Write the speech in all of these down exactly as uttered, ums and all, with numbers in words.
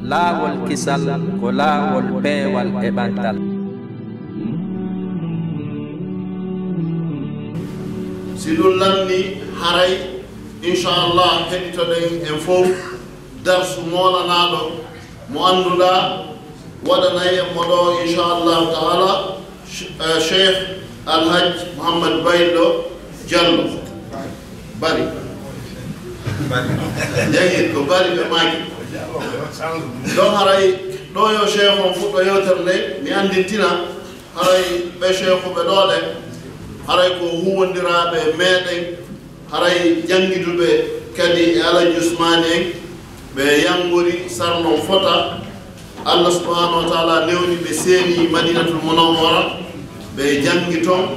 Laawol kisal ko laawol peewal e ɓantal. Si ɗum lanni, haray, inchallah, heɗitoɗen en fof darsu moolanaaɗo mo annduɗaa waɗanay en mo ɗo, inchallahu taala, Ch-, eh, Cheikh Alhaj Mouhammad Baylo Diallo. Bari. Jahil ko bari ɓe maaki. Ɗon haray ɗo yo Cheikh on fuɗɗo yewtere nde, mi anndintina, haray ɓe Cheikh ɓe ɗo ɓe, haray ko huwondiraaɓe meɗen, haray janngiduɓe kadi e Alhaji Usmaani en, ɓe yanngori sarlon fota. Allah subhanahu wa taala newni ɓe seeni Madinatul Munawwara, ɓe janngi ton,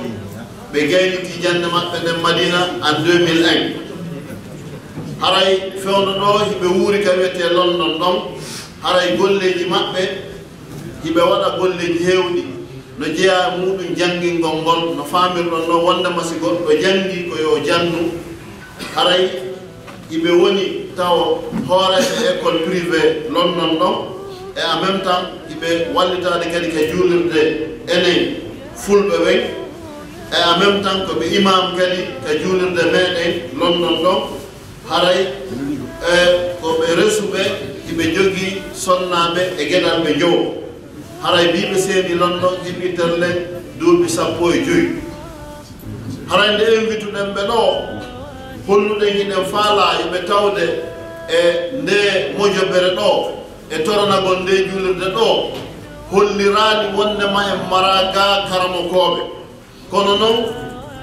ɓe gayniti jannde maɓɓe nden Madina en deux mille un. Haray fewndo ɗo hiɓe wuuri ka wiyetee London ɗon, haray golleeji maɓɓe hiɓe waɗa golleeji heewɗi, no jeyaa e muuɗum janngingol ngol, no faamirɗon ɗo wonde ma si goɗɗo janngi ko yo jannu, haray iɓe woni tawo hooreeɓe école privé London ɗon, e en même temps iɓe wallitaade kadi ka juulirde enen fulɓe ɓen, e en même temps ko ɓe imam kadi ka juulirde meɗen London ɗon, haray e ko ɓe resuɓe, iɓe jogii sonnaaɓe e geɗalɓe njowo. Haray mbiiɓe seeni London heɓi tellen duuɓi sappo e joy. Haray nde invituɗen ɓe ɗo, holluɗen hiɗen faalaa yo ɓe tawde e nde mojobere ɗo, e toranagol nde juulirde ɗo, holliraali wonde ma en maraa gaa karamokooɓe. Kono noon,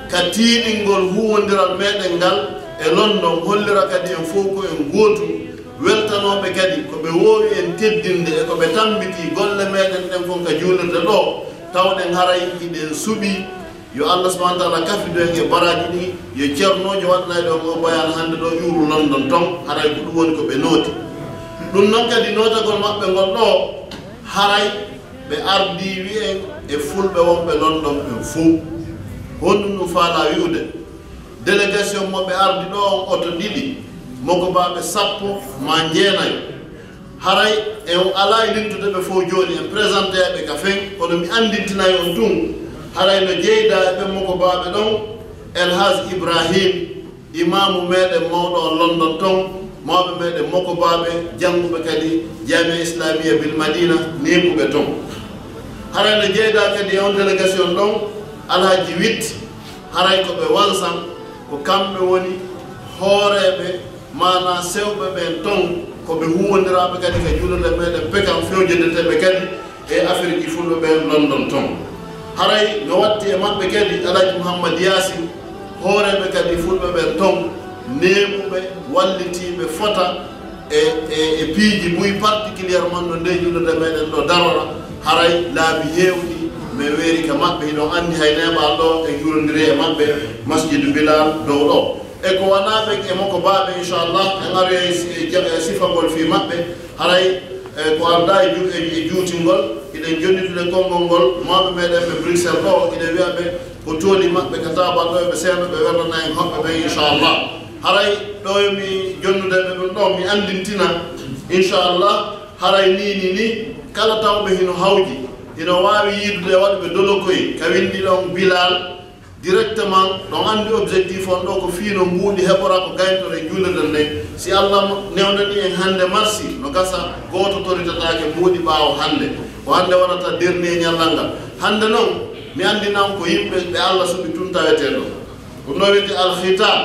ka tiiɗingol huuwondiral meɗen ngal e London, hollira kadi en fof ko en gootum, weltanooɓe kadi ko ɓe woowi en teddinde e ko ɓe tammbiti golle meɗen ɗen fof ka juulirde ɗo, tawɗen haray hiɗen suɓii. Yo Allah subhanahu wa taala kafidu en e baraaji ɗi, yo ceernoojo waɗanayɗo on o bayaan hannde ɗo ƴuuru London ton, haray ko ɗum woni ko ɓe nooti. Ɗum noon kadi nootagol maɓɓe ngol ɗo, haray ɓe ardii wi'en e fulɓe wonɓe London ɓen fow. Honɗum ɗum faalaa wi'ude? Délégation mo ɓe ardi ɗo on oto ɗiɗi, mokobaaɓe sappo maa njeenayo. Haray en alaa e limtude ɓe fow jooni, en présenté ɓe ka fen, kono mi anndintinay on tun, haray no jeydaa e ɓen mokobaaɓe ɗon, El Hadj Ibrahim, imaamu meɗen mawɗo on London ton, mawɓe meɗen mokobaaɓe, jannguɓe kadi Jamia Islamia Bil Madina, neeɓuɓe ton. Haray no jeydaa kadi e on délégation ɗon, Alhaji Witt, haray ko ɓe Wansan, ko kamɓe woni hooreeɓe, maanaa sewɓe ɓen ton, ko ɓe huuwondiraaɓe kadi ka juulirde meɗen Pekan, fewjindeteeɓe kadi e Afiriki fulɓe ɓen London ton. Haray no watti e maɓɓe kadi Alhaji Mouhammad Yaasin, hooreeɓe kadi fulɓe ɓen ton, neeɓuɓe, wallitiiɓe fota e, e, e piiji buy, particulièrement no nde juulirde meɗen ɗo darora, haray laabi heewɗi, mi weeri ka maɓɓe, hiɗon anndi hay neeɓal ɗo, e juulondiri e maɓɓe, Masjidu Bilal dow ɗo. E ko wanaa ɓen e mokobaaɓe, inchallah, en aroyay si-, e ja-, e sifagol fii maɓɓe, haray, e ko ardaa e ju-, e, e juutingol, hiɗen jonnitude konngol ngol, mawɓe meɗen ɓe Bruxelles ɗo, hiɗen wi'a ɓe ko tooni maɓɓe ka taabal ɗo, ɓe seeno, ɓe werlana en hoɓɓe ɓen, inchallah. Haray ɗo yo mi jonnude ɓe ɗum ɗo, mi anndintina, inchallah, haray ni, ni, ni, kala tawɓe hino hawji, hino waawi yiidude e waɗuɓe dolokoy, ka winndi ɗon Bilal, directement, ɗon anndi objectif on ɗo ko fii no mbuuɗi heɓora ko gayntore juulirde nden. Si Allah newnani en hannde marsi, no gasa gooto toritataake mbuuɗi ɓaawo hannde. Ko hannde wonata dernier ñallal ngal. Hannde non, mi anndina on ko yimɓe ɓe Allah suɓi tun tawetee ɗo. Ko ɗum ɗo wiyetee alkhitam.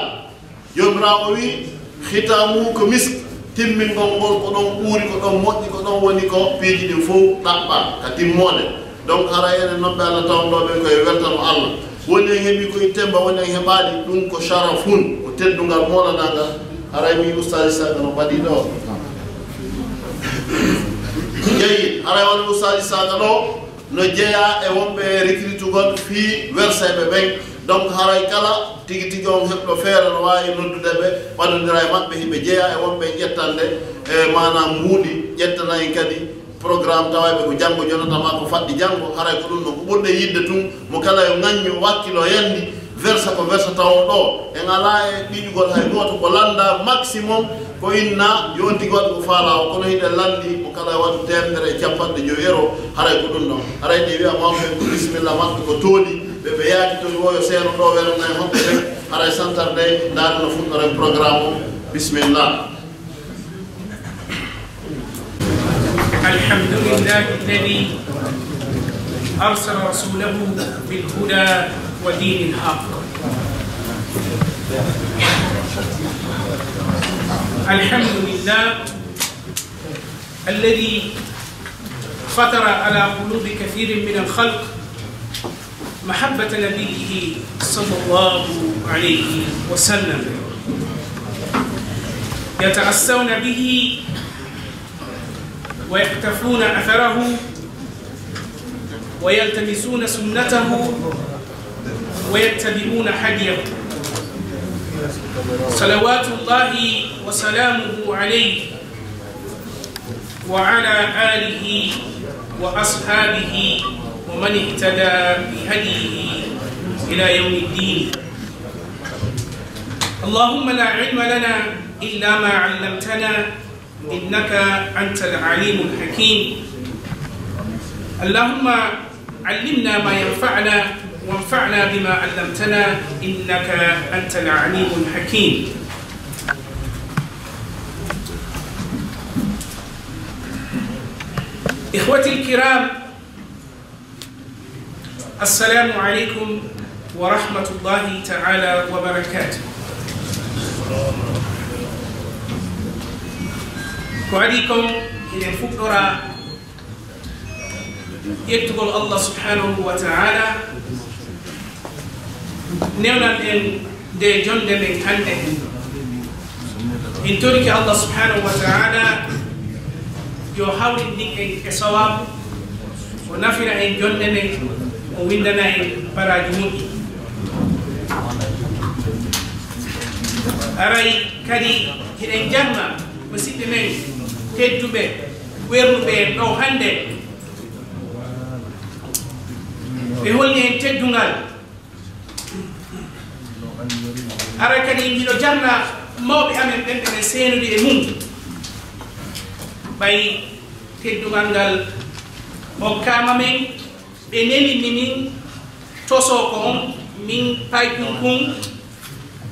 Joomiraaɗo o wi'i, "Khitamuhu ko misk, timmingol ngol ko ɗon ɓuri, ko ɗon moƴƴi, ko ɗon woni ko piiji ɗin fow ɗaɓɓaa ka timmoode." Donc, haray enen non ɓe Allah tawndooɓe ko e weltano Allah. Woni en heɓi ko itte mba, woni en heɓaali, ɗum ko sharafun, ko teddungal moolanangal. Haray mi Ustaz Issa no mbaɗi ɗo. Jeyi, haray woni Ustaz Issa ɗo, no jeyaa e wonɓe recrutugol fii werseeɓe ɓen. Donc, haray kala tigi tigi on heɓɗo feere no waawi noddude ɓe, ɓadondira e maɓɓe, hiɓe jeyaa e wonɓe ƴettande, e maanaam mbuuɗi, ƴettana en kadi programme, tawa ɓe ko janngo jonata maa ko faɗɗi janngo. Haray ko ɗum no ko ɓurɗe yiɗde tun, mo kala yo ŋaññu, wakkilo, yandi, Versa ko versa tawo ɗo, en alaa e ɗiɗugol hay gooto, ko lannda maximum ko inna yonti waɗu ko faalaa o, kono hiɗen lanndi mo kala waɗu teemedere e capanɗe jowi euro, haray ko ɗum ɗon. Haray ɗe wiya mawɓe ɓen ko bisimilla maɓɓe ko tooli, ɓe ɓe yaaki toon woyo seeno ɗo welanna e maɓɓe ɓen, haray santar nde ndaari no fuɗɗoren programme o. Bisimilla. الحمد لله الذي أرسل رسوله بالهدى ودين الحق. الحمد لله الذي فتر على قلوب كثير من الخلق محبة نبيه صلى الله عليه وسلم، يتأسون به ويقتفون أثره ويلتمسون سنته ويتبعون هديه، صلوات الله وسلامه عليه وعلى آله وأصحابه ومن اهتدى بهديه إلى يوم الدين. اللهم لا علم لنا إلا ما علمتنا إنك أنت العليم الحكيم. اللهم علمنا ما ينفعنا وانفعنا بما علمتنا إنك أنت العليم الحكيم. إخوتي الكرام، السلام عليكم ورحمة الله تعالى وبركاته. Ko adii kon, hiɗen fuɗɗora yettugol Allah subhanahu wa ta'ala, newnan en nde jonnde men hannde. En torike Allah subhanahu wa ta'ala yo hawrindin en e sawaabu, o nafira en jonnde men, o winndana en baraaji moƴƴi. Aray kadi hiɗen jarna musiɓɓe men tedduɓe wernuɓe en ɗo hannde. Ɓe holli en teddungal. Aray kadi miɗo jarna mawɓe amen ɓen ɓe men seenude e mum. Ɓay teddungal ngal okkaama men, ɓe neli mi min tosoo ko on, min payɗum kun,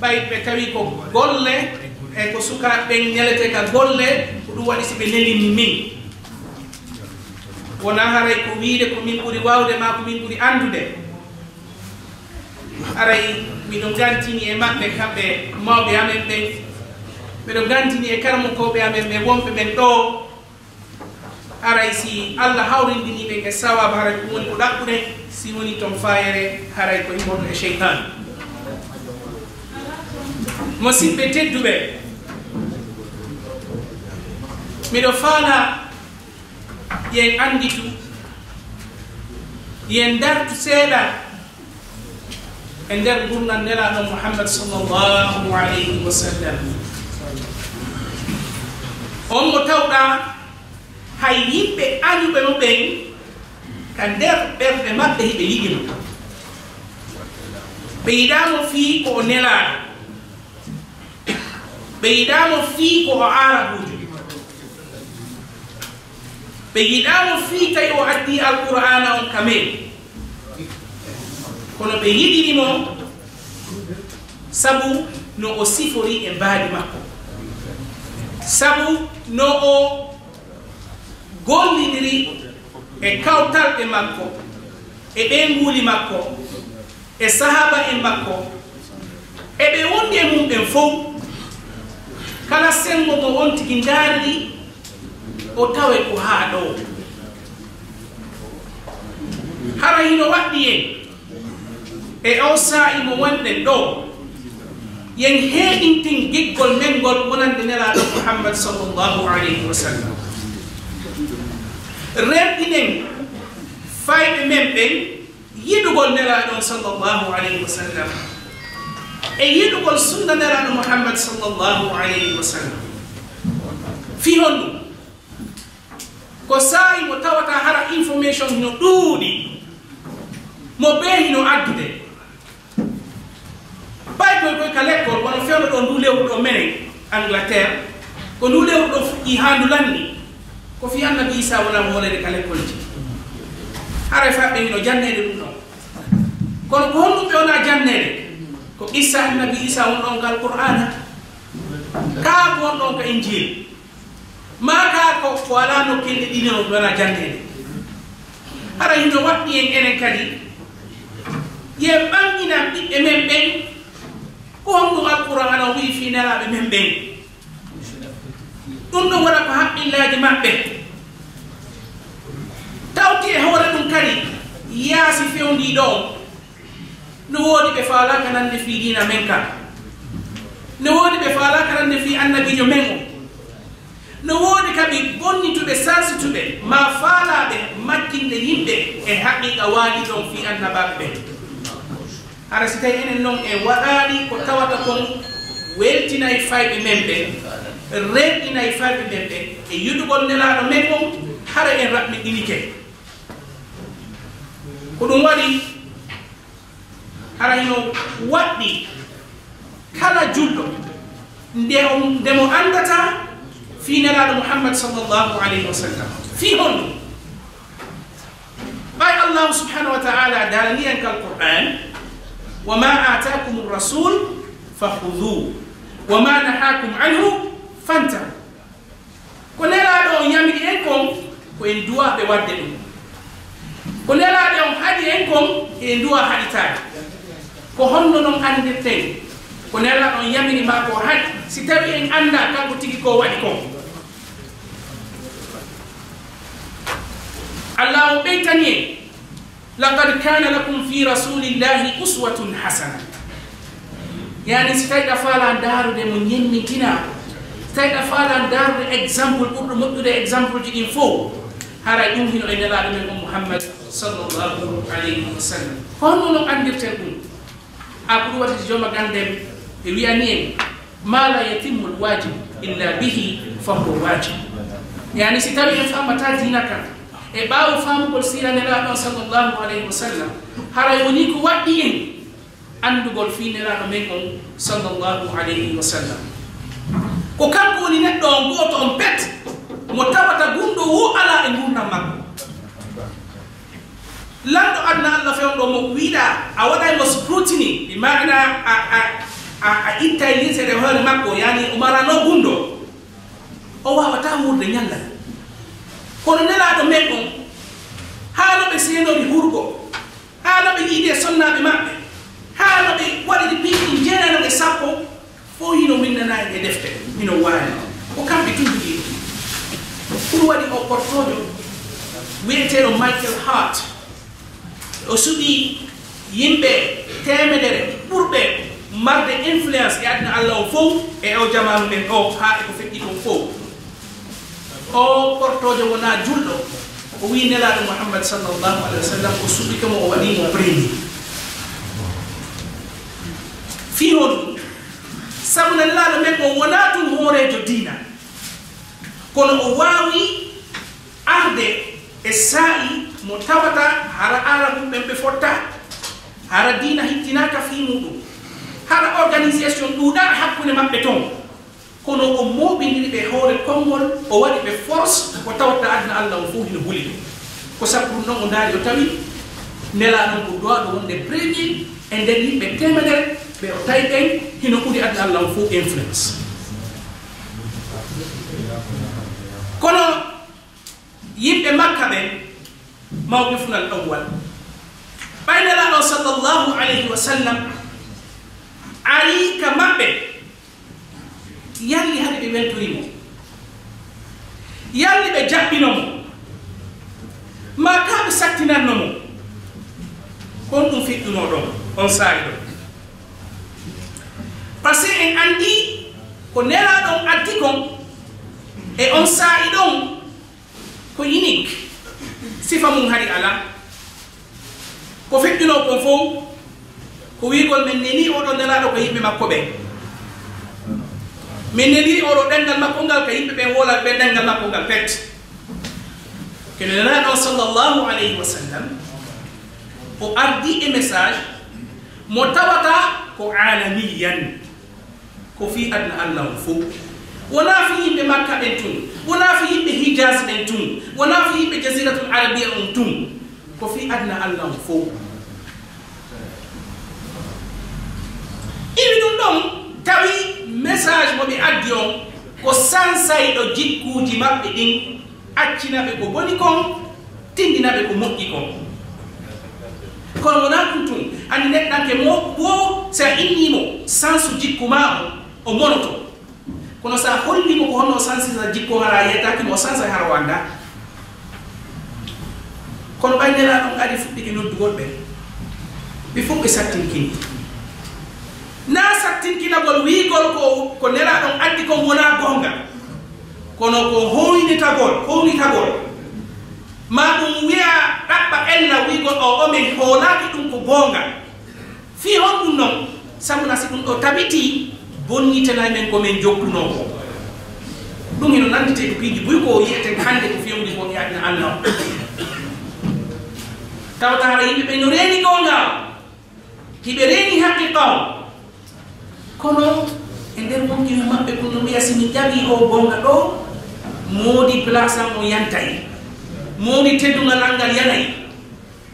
ɓay ɓe tawi ko golle e ko sukaaɓe ɓen neletee ka golle, ko ɗum waɗi si ɓe neli mi min. Wonaa haray ko wiide ko min ɓuri waawde maa ko min ɓuri anndude. Aray miɗo gantini e maɓɓe kamɓe mawɓe amen ɓen, miɗo gantini e karamokooɓe amen ɓe wonɓe ɓen ɗoo. Aray si Allah hawrindini ɓen e sawaabu, haray ko woni ko ɗaɓɓuɗen, si woni ton faayere, haray ko immorɗo e seytaan. Musiɓɓe tedduɓe, miɗo faala yen annditu, yen dartu seeɗa e nder ngurndan Nelaaɗo Muhammad sallallahu alayhi wa sallam. On mo tawɗaa hay yimɓe añuɓe mo ɓen, ka nder ɓerɗe maɓɓe hiɓe yiɗi mo. Ɓe yiɗaa mo fii ko o nelaaɗo. Ɓe yiɗaa mo fii ko o aarabuujo. Ɓe yiɗaa mo fii tawi o addii Alqur'aana on ka men. Kono ɓe yiɗiri mo sabu no o sifori e mbaadi makko. Sabu no o gollidiri e kawtalɗe makko, e ɓeynguuli makko, e sahaaba en makko, e ɓe wondi e mum ɓen fow. Kala senngo mo on tigi ndaariri, o taway ko haa ɗoo. Hara hino waɗɗi en e oo saa'i mo wonɗen ɗoo, yen heeɗintin giggol men ngol wonande Nelaaɗo Muhammad sallallahu alayhi wa sallam. Rerɗinen fayɓe men ɓen yiɗugol Nelaaɗo on sallallahu alayhi wa sallam, e yiɗugol sunna Nelaaɗo Muhammad sallallahu alayhi wa sallam. Fii honɗum? Ko saa'i mo tawata hara information hino ɗuuɗi, mo bee hino addude. Koy koy ka lekkol, wano fewndo ɗo ndu lewru ɗo menen Angleterre, ko ndu lewru ɗo fuɗɗi haa ndu lanni. Ko fii Annabi Isa wona hoolede ka lekkolji. Haray fa ɓe hino janneede ɗum ɗon. Kono ko honɗum ɓe wona janneede? Ko qissa Annabi Isa won ɗon ka Alqur'aana. Kaa ko won ɗon ka Injiil. Maa kaa ko, ko alaa nokkeeli ɗiɗi no ɓe wona janneede. Hara hino waɗɗi en enen kadi, yo en ɓanginan ɓiɓɓe men ɓen, ko honɗum Alqur'aana o wi'i fii nelaaɓe men ɓen. Ɗum ɗon wona ko haqqillaaji maɓɓe. Tawti e hoore ɗum kadi, yaasi fewndiiɗo on. No woodi ɓe faalaaka nande fii diina men ka. No woodi ɓe faalaaka nande fii annabiijo men on. No woodi kabi bonnituɓe, sansituɓe, maa faalaaɓe majjinde yimɓe e haqiiqa waali ɗon fii annabaaɓe ɓen. Hara si tawi enen non en waɗaali ko tawata kon weltinay fayɓe men ɓen, rerɗinay fayɓe men ɓen e yiɗugol nelaaɗo men on, hara en raɓɓiɗinike. Ko ɗum waɗi, hara hino waɗɗi kala julɗo nde o, nde mo anndata fii nelaaɗo Muhammad sallallahu alayhi wa sallam. Fii honɗum? Ɓay Allahu subhanahu wa ta'ala daalani en kal Qur'an, "Wa ma atakum rasul fa khudhu, wa ma nahakum anhu fantahu." Ko nelaaɗo on yamiri en kon, ko en duwaaɓe waɗde ɗum. Ko nelaaɗo on haɗi en kon, en duwaa haɗitaade. Ko honno non anndirten ko nelaaɗo on yamiri maa ko haɗi, si tawi en anndaa kanko tigi ko waɗi kon? Allah on ɓeytani en, "Laqad kana lakum fi rasulillahi uswatun hasana." Yani, si tawi ɗa faala ndaarude mo ñemmintinaa, si tawi ɗa faala ndaarude exemple ɓurɗo moƴƴude exemple ji ɗin fof, haray ɗum hino e nelaaɗo men on Muhammad sallallahu alayhi wa sallam. Ko honno non anndirten ɗum? A ko ɗum waɗi jooma gandem ɓe wi'ani en, "Ma la yatimmu al-wajib illa bihi fa huwa wajib." Yani, si tawi en faamataa diina kan e ɓaawo faamugol siira nelaaɗo on sallallahu alayhi wa sallam, haray woni ko waɗɗi en anndugol fii nelaaɗo men on sallallahu alayhi wa sallam. Ko kanko woni neɗɗo on gooto on pet mo tawata gunndoo woo alaa e ngurndan makko. Lanɗo aduna Allah fewndo mo wiɗa, a waɗay mo scrutiny, bi maana a, a, a, a ittay linsere hoore makko, yani o marano gunndoo. O waawataa wuurde ñallal. Kono nelaaɗo men on, haa no ɓe seenori hurgo, haa no ɓe yiidi e sonnaaɓe maɓɓe, haa no ɓe waɗiri piiji jeenano e sappo, fof hino winnanaa e defte, hino waali. Ko kamɓe tun jogii ɗum. Ɗum waɗi o kortoojo wi'eteeɗo Michael Hart, o suɓii yimɓe teemedere ɓurɓe marde influence e aduna Allah on fof e o jamaanu men o, haa e ko feƴƴi ɗum fof. O kortoojo wonaa julɗo, o wi'i Nelaaɗo Muhammad sallallahu alaihi wasallam, o suɓike mo, o waɗi mo premier. Fii honɗum? Sabu Nelaaɗo men on wonaa tun hooreejo diina, kono o waawi arde e saa'i mo tawata hara Aarabu ɓen ɓe fotta, hara diina hittinaaka fii muɗum, hara organisation ɗuuɗaa hakkunde maɓɓe ton. Kono o mooɓindiri ɓe hoore konngol, o waɗi ɓe force, ko tawata aduna Allah on fof hino huli ɗum. Ko sabu ɗum ɗon o ndaari, o tawi Nelaaɗo on ko duwaaɗo wonde premier e nder yimɓe teemedere ɓe o tawi ɓen hino ɓuri aduna Allah on fof influence. Kono yimɓe Makka ɓen, mawqifun al-awwal, ɓay Nelaaɗo sallallahu alayhi wa sallam ari ka maɓɓe, yalli hade ɓe weltori mo, yalli ɓe jaɓɓino mo, maa kaa ɓe sattinanno mo. Kon ɗum feƴƴunoo ɗon, on saa'i ɗon. Parce que en anndi ko Nelaaɗo on addi kon, e on saa'i ɗon, ko unique, sifa mum hari alaa. Ko feƴƴunoo kon fof, ko wi'ugol men nelii oɗo Nelaaɗo ko yimɓe makko ɓen. Men nelii oɗo ɗemngal makko ngal ka yimɓe ɓen wowlaaɓe ɓen ɗemngal makko ngal pet. Kono Nelaaɗo sallallahu alayhi wa sallam, o ardi e message mo tawata Ko aalamiyan, ko fii aduna Alla on fow. Wonaa fii yimɓe Makka ɓen tun, wonaa fii yimɓe Hijaaz ɓen tun, wonaa fii yimɓe Jaziratul Arabiya on tun, ko fii aduna Alla on fow. Iwi ɗun ɗon, tawi message mo ɓe addi on ko sansayɗo jikkuuji maɓɓe ɗin, accina ɓe ko boni kon, tindina ɓe ko moƴƴi kon. Kono wonaa ɗun tun, anndi neɗɗanke mo wo, si a innii mo sansu jikku maa on, o monoto. Kono si a hollii mo ko honno o sansirta jikku on, hara a yeetaaki mo, o sansay, hara o anndaa. Kono ɓay Nelaaɗo on ari fuɗɗike noddugol ɓe, ɓe fow ɓe sattinkini. Naa sattinkinagol wiigol ko, ko Nelaaɗo on addi kon wonaa goonga, kono ko hoynitagol, hoynitagol. Maa ɗun wi'a ɗaɓɓa ella wiigol o, o men hoolaaki ɗun ko goonga. Fii honɗun non? Sabu na si ɗun ɗoo tabitii, bonnitenay men ko men jokkunoo kon. Ɗun hino nannditee ko piiji buy ko yi'eten hannde ko fewndi ko e aduna Alla on. Tawata hara yimɓe ɓen no reeni goonga on, hiɓe reeni haqiiqa on. Kono e nder wonki maɓɓe kun no wi'a, si mi jaɓii oo goonga ɗoo, moodi place an on yantay, moodi teddungal an ngal yanay.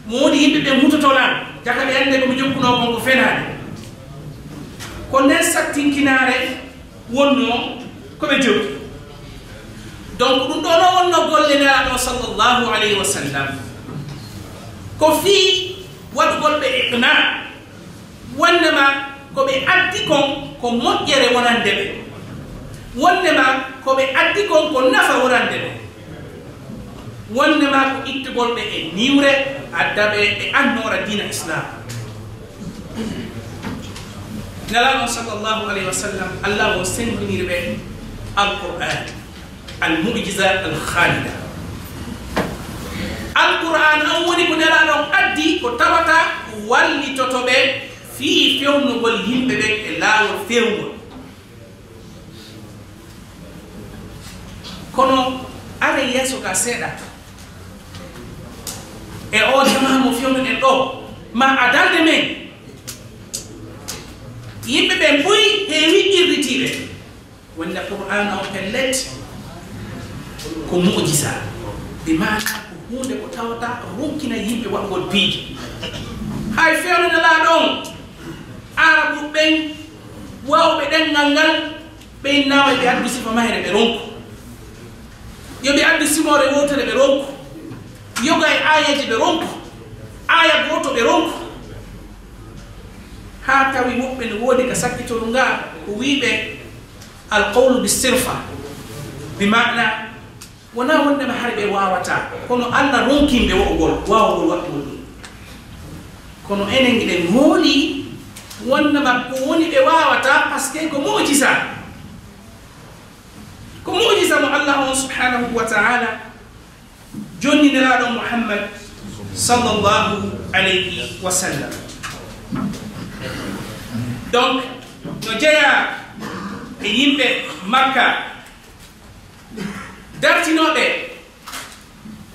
Moodi yimɓe ɓen hutoto lan, jaka ɓe annde ko mi jokkunoo kon ko fenaande. Ko nden sattinkinaare wonnoo ko ɓe jokki. Donc, ɗun ɗoo no wonnoo golle Nelaaɗo on, sallallahu alayhi wa sallam, ko fii waɗugol ɓe iqnaa. Wonnde ma ko ɓe addi kon ko moƴƴere wonande ɓe. Wonnde ma ko ɓe addi kon ko nafa wonande ɓe. Wonnde ma ko ittugol ɓe e niwre, adda ɓe e annoora diina Islaam. Nelaaɗo on, sallallahu alayhi wa sallam, Alla o senndiniri ɓe Alqur'aan. Al-mu'jiza al-khalida. Alqur'aan on woni ko Nelaaɗo on addi, ko tawata wallitoto ɓe fii fewnugol yimɓe ɓen e laawol feewngol. Kono, aree yeeso ka seeɗa. E oo jamaa mo fewnuɗen ɗoo, ma adalde men, yimɓe ɓen buy heewi qirritiiɓe. Wonde Qur'aana on pellet ko mu'jiza, bi maana ko huunde ko tawata ronkina yimɓe waɗugol piiji. Hay fewndo Nelaaɗo on, Aarabu ɓen waawɓe ɗemngal ngal, ɓe innaama ɓe addu sifa mayre ɓe ronku. Yo ɓe addu simoore wootere ɓe ronku. Yoga e aayeeje ɓe ronku. Aaya gooto ɓe ronku. Haa tawi woɓɓe no woodi ka sakkitolu ngaa, ko wi'uɓe Al-qawlu bis-sirfa, bi maana, wonaa wondema hari ɓe waawataa, kono Alla ronki ɓe wo'ogol, waawugol waɗugol ɗum. Kono enen eɗen hooli wondema ko woni ɓe waawataa, parce que ko mu'jiza. Ko mu'jiza mo Alla on subhanahu wa ta'ala jonni Nelaaɗo Muhammad sallallahu alayhi wa sallam. Donc, no jeyaa e yimɓe Makka dartinooɓe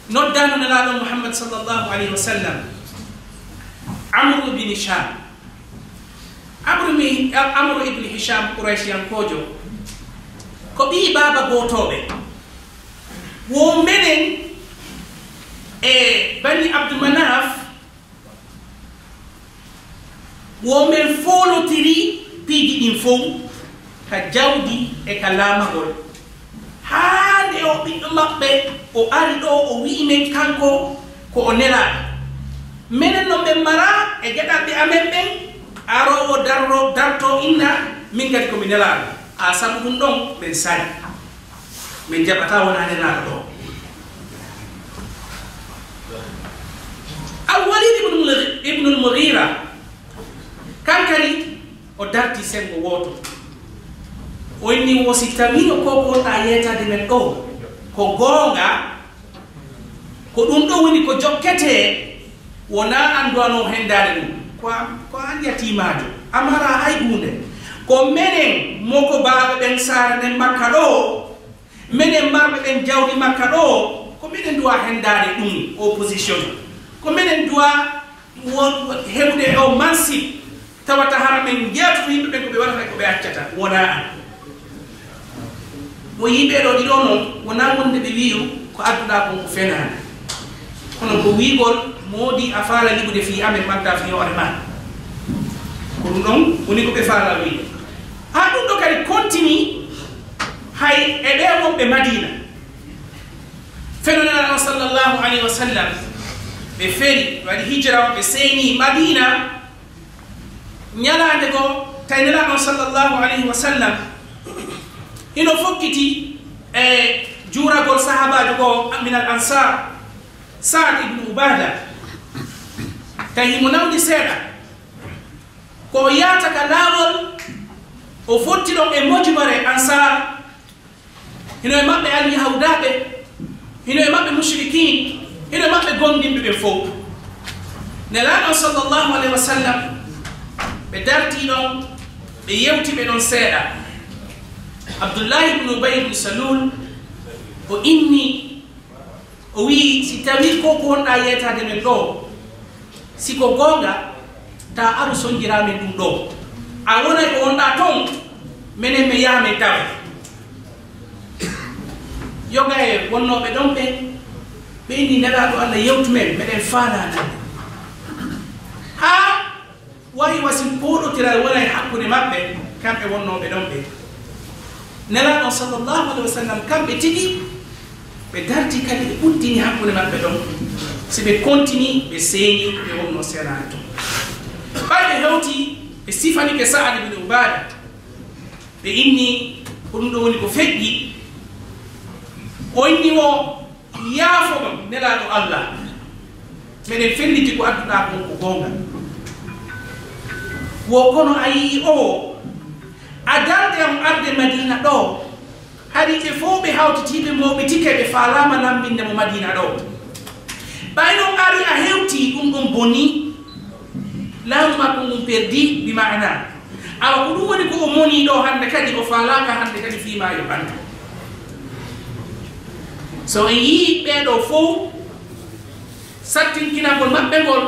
noddaano Nelaaɗo Muhammad sallallahu alayhi wa sallam, Amru bin Hisham. Amru mi-, Amru ibn Hisham, Qurayshiyankoojo, ko ɓii baaba gootooɓe. Wo menen e Bani Abdu Manaf, wo men foolotiri piiji ɗin fow, ka jawdi e ka laamagol. Haa nde o ɓiɗɗo maɓɓe, o ari ɗoo, o wi'i men kanko ko o nelaaɗo. Menen non men maraa e geɗalɓe amen ɓen, aroowo darro-, dartoo inna, min kadi ko mi nelaaɗo. A sabu ɗum ɗon, men sali. Men jaɓataa wonaa nelaaɗo ɗoo. Al-Walid ibn Mugh-, ibn al-Mughira, kan kadi o darti senngo wooto. O inni wo si tawino ko ko wonɗaa yeetaade men ɗoo ko goonga, ko ɗum ɗoo woni ko jokketee, wonaa an duwanoo henndaade ɗum. Ko a, ko an yatiimaajo, a maraa hay huunde. Ko menen mo ko baaba ɓen saare nden Makka ɗoo, menen marɓe ɓen jawdi Makka ɗoo, ko menen duwa henndaade ɗum, opposition. Ko menen duwa wo-, heɓude o mansib. Tawata hara men njeetoto yimɓe ɓen ko ɓe waɗata e ko ɓe accata, wonaa an. Mo yii ɓee ɗoo ɗiɗo noon, wonaa wonde ɓe wiyu ko adduɗaa kon ko fenaande. Kono ko wiigol, moodi a faala liɓude fii amen, ɓadda fii hoore maa. Ko ɗum ɗon woni ko ɓe faala wiide. Haa ɗum ɗo kadi kontini hay e ɓee wonɓe Madiina. Feno Nelaaɗo on sallallahu alayhi wa sallam, ɓe feri, ɓe waɗi hijira, ɓe seeni Madiina. Ñalaande goo, tawi Nelaaɗo on sallallahu alayhi wa sallam hino fokkiti e juuragol sahaabaajo goo min al ansar, Saad ibnu Ubaada. Tawi himo nawni seeɗa. Ko o yaata ka laawol, o fotti ɗon e mojibere Ansaar, hino e maɓɓe Alyahudaaɓe, hino e maɓɓe mushrikiin, hino e maɓɓe gomɗinɓe ɓen fow. Nelaaɗo sallallahu alayhi wa sallam, ɓe dartii ɗon, ɓe yewti ɓe ɗon seeɗa. Abdullahi ibn Ubay ibn Salul, o inni, o wi'i, "Si tawii ko ko wonɗaa yeetaade men ɗoo, si ko goonga, taa aru sonnjiraa men ɗum ɗoo. A wonay ko wonɗaa ton, menen men yaha men tawa." Yoga e wonnooɓe ɗon ɓen, ɓe inni, "Nelaaɗo Allah, yewtu men, meɗen faalaa nande." Haa wayi wa si pooɗotiral wona e hakkunde maɓɓe, kamɓe wonnooɓe ɗon ɓe. Nelaaɗo sallallahu alayhi wa sallam, kamɓe tigi, ɓe darti kadi, ɓe uddini hakkunde maɓɓe ɗon. Si ɓe kontini, ɓe seeni, ɓe wonnoo senaade ton. Ɓay ɓe hewti, ɓe sifanike Sa'ad ibn Ubaada. Ɓe inni, ko ɗum ɗo woni ko feƴƴi. O inni o, "Yaafo ɗon, Nelaaɗo Allah. Meɗen felliti ko adduɗaa kon ko goonga. Wo kono a yi'i oo, a darde on arde Madiina ɗoo, hari ɓe fow ɓe hawtitiiɓe mawɓe tike ɓe faalaama lambinde mo Madiina ɗoo. Ɓay non ari a hewtii, ɗum ɗon bonii. Laamu makko ngun perdii, bi maana. Awa ko ɗum woni ko o monii ɗoo hannde kadi, o faalaaka hannde kadi fii maa yo anndu." So en yii ɓee ɗoo fow, sattinkinagol maɓɓe ngol,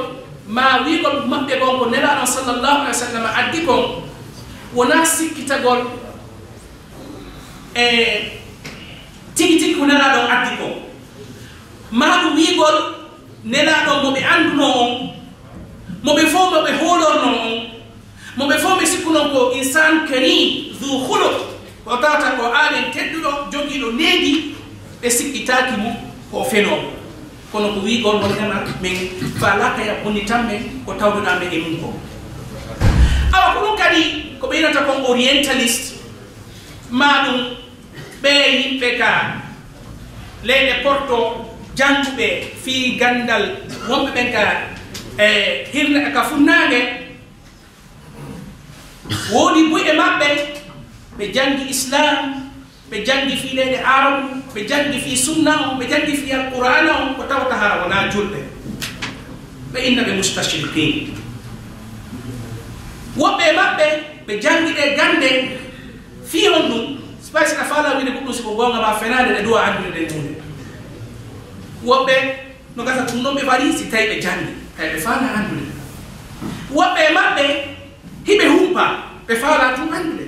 maa wi'gol maɓɓe ngon ko Nelaaɗo sallallahu alayhi wa sallam addi kon, wonaa sikkitagol e tigi tigi ko Nelaaɗo on addi kon. Maa ɗum wi'gol Nelaaɗo mo ɓe anndunoo on, mo ɓe fow mo ɓe hoolornoo on, mo ɓe fow ɓe sikkunoo ko insaan kariim, duu khuluq, ko tawata ko aaden tedduɗo, jogiiɗo neendi, ɓe sikkitaaki mo ko o fenoowo. Kono ko wi'gol wonndema men faalaaka ya bonni tan men ko tawduɗaa men e mum ko. Awa ko ɗum kadi ko ɓe wi'ata kon orientaliste, maa ɗum ɓee yimɓe ka leyɗe Porto, jannguɓe fii ganndal, wonɓe ɓen ka, e, hirna-, ka funnaange, woodi buy e maɓɓe, ɓe janngi Islaam, ɓe janngi fii leyɗe Aarabu, ɓe janngi fii sunna on, ɓe janngi fii Alqur'aana on, ko tawata hara wonaa julɓe. Ɓe inna ɓe mustashriqiin. Woɓɓe e maɓɓe, ɓe janngi ɗee gannde fii honɗum, si ɓay si ɗa faalaa wi'ude ko ɗum si ko goonga maa fenaande, ɗe duwaa anndude ɗee huunde. Woɓɓe no gasa ɗum non ɓe waɗi si tawi ɓe janngi, tawi ɓe faalaa anndude. Woɓɓe e maɓɓe, hiɓe humpaa, ɓe faalaa tun anndude.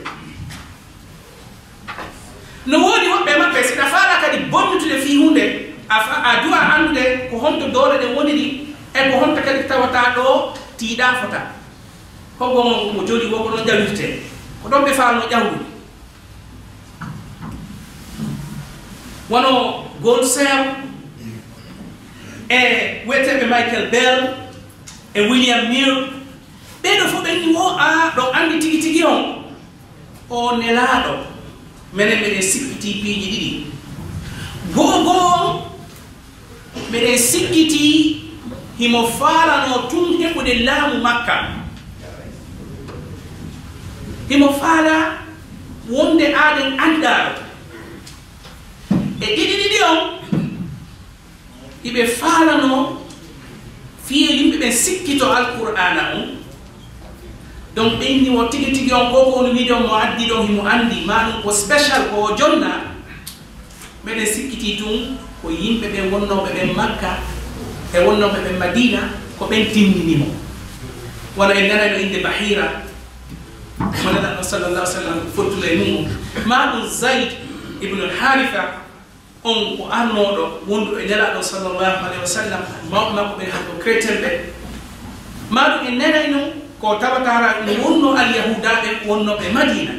No woodi woɓɓe e maɓɓe, si ɗa faalaa kadi bonnutude fii huunde, a fa-, a duwaa anndude ko honto doole ɗen woniri, e ko honto kadi tawata ɗoo tiiɗaa fota. Ko goonga ko mo joli wo ko ɗon ƴawirtee. Ko ɗon ɓe faalnoo ƴawrude. Wano Goldserr e wi'eteeɓe Michael Bell e William Neal, ɓee ɗoo fof ɓe inni wo a ɗon anndi tigi tigi on, o Nelaaɗo, menen meɗen sikkitii piiji ɗiɗi. Go'o go'o on, meɗen sikkitii himo faalanoo tun heɓude laamu Makka. Himo faalaa wonde aaden anndaaɗo. E ɗiɗi ɗiɗi on, hiɓe faalanoo fii yo yimɓe ɓen sikkito Alqur'aana on. Donc, ɓe inni wo tigi tigi on, ko ko woni wiide on mo addi ɗon, himo anndi, maa ɗum ko special, ko o jonnaa. Meɗen sikkitii tun ko yimɓe ɓen wonnooɓe ɓen Makka e wonnooɓe ɓen Madiina, ko ɓen timmini mo. Wano en nanayno innde Bahira, mo Nelaaɗo sallallahu alaihi wasallam fottula e mum. Maa ɗum Zayd ibn al-Haritha, on ko arnooɗo wonduɗo e Nelaaɗo sallallahu alaihi wasallam, mawɓe makko ɓen, hanko chrétien ɓe. Maa ɗum en nanayno ko tawata hara no wonno Alyahuudaaɓe wonnooɓe Madiina.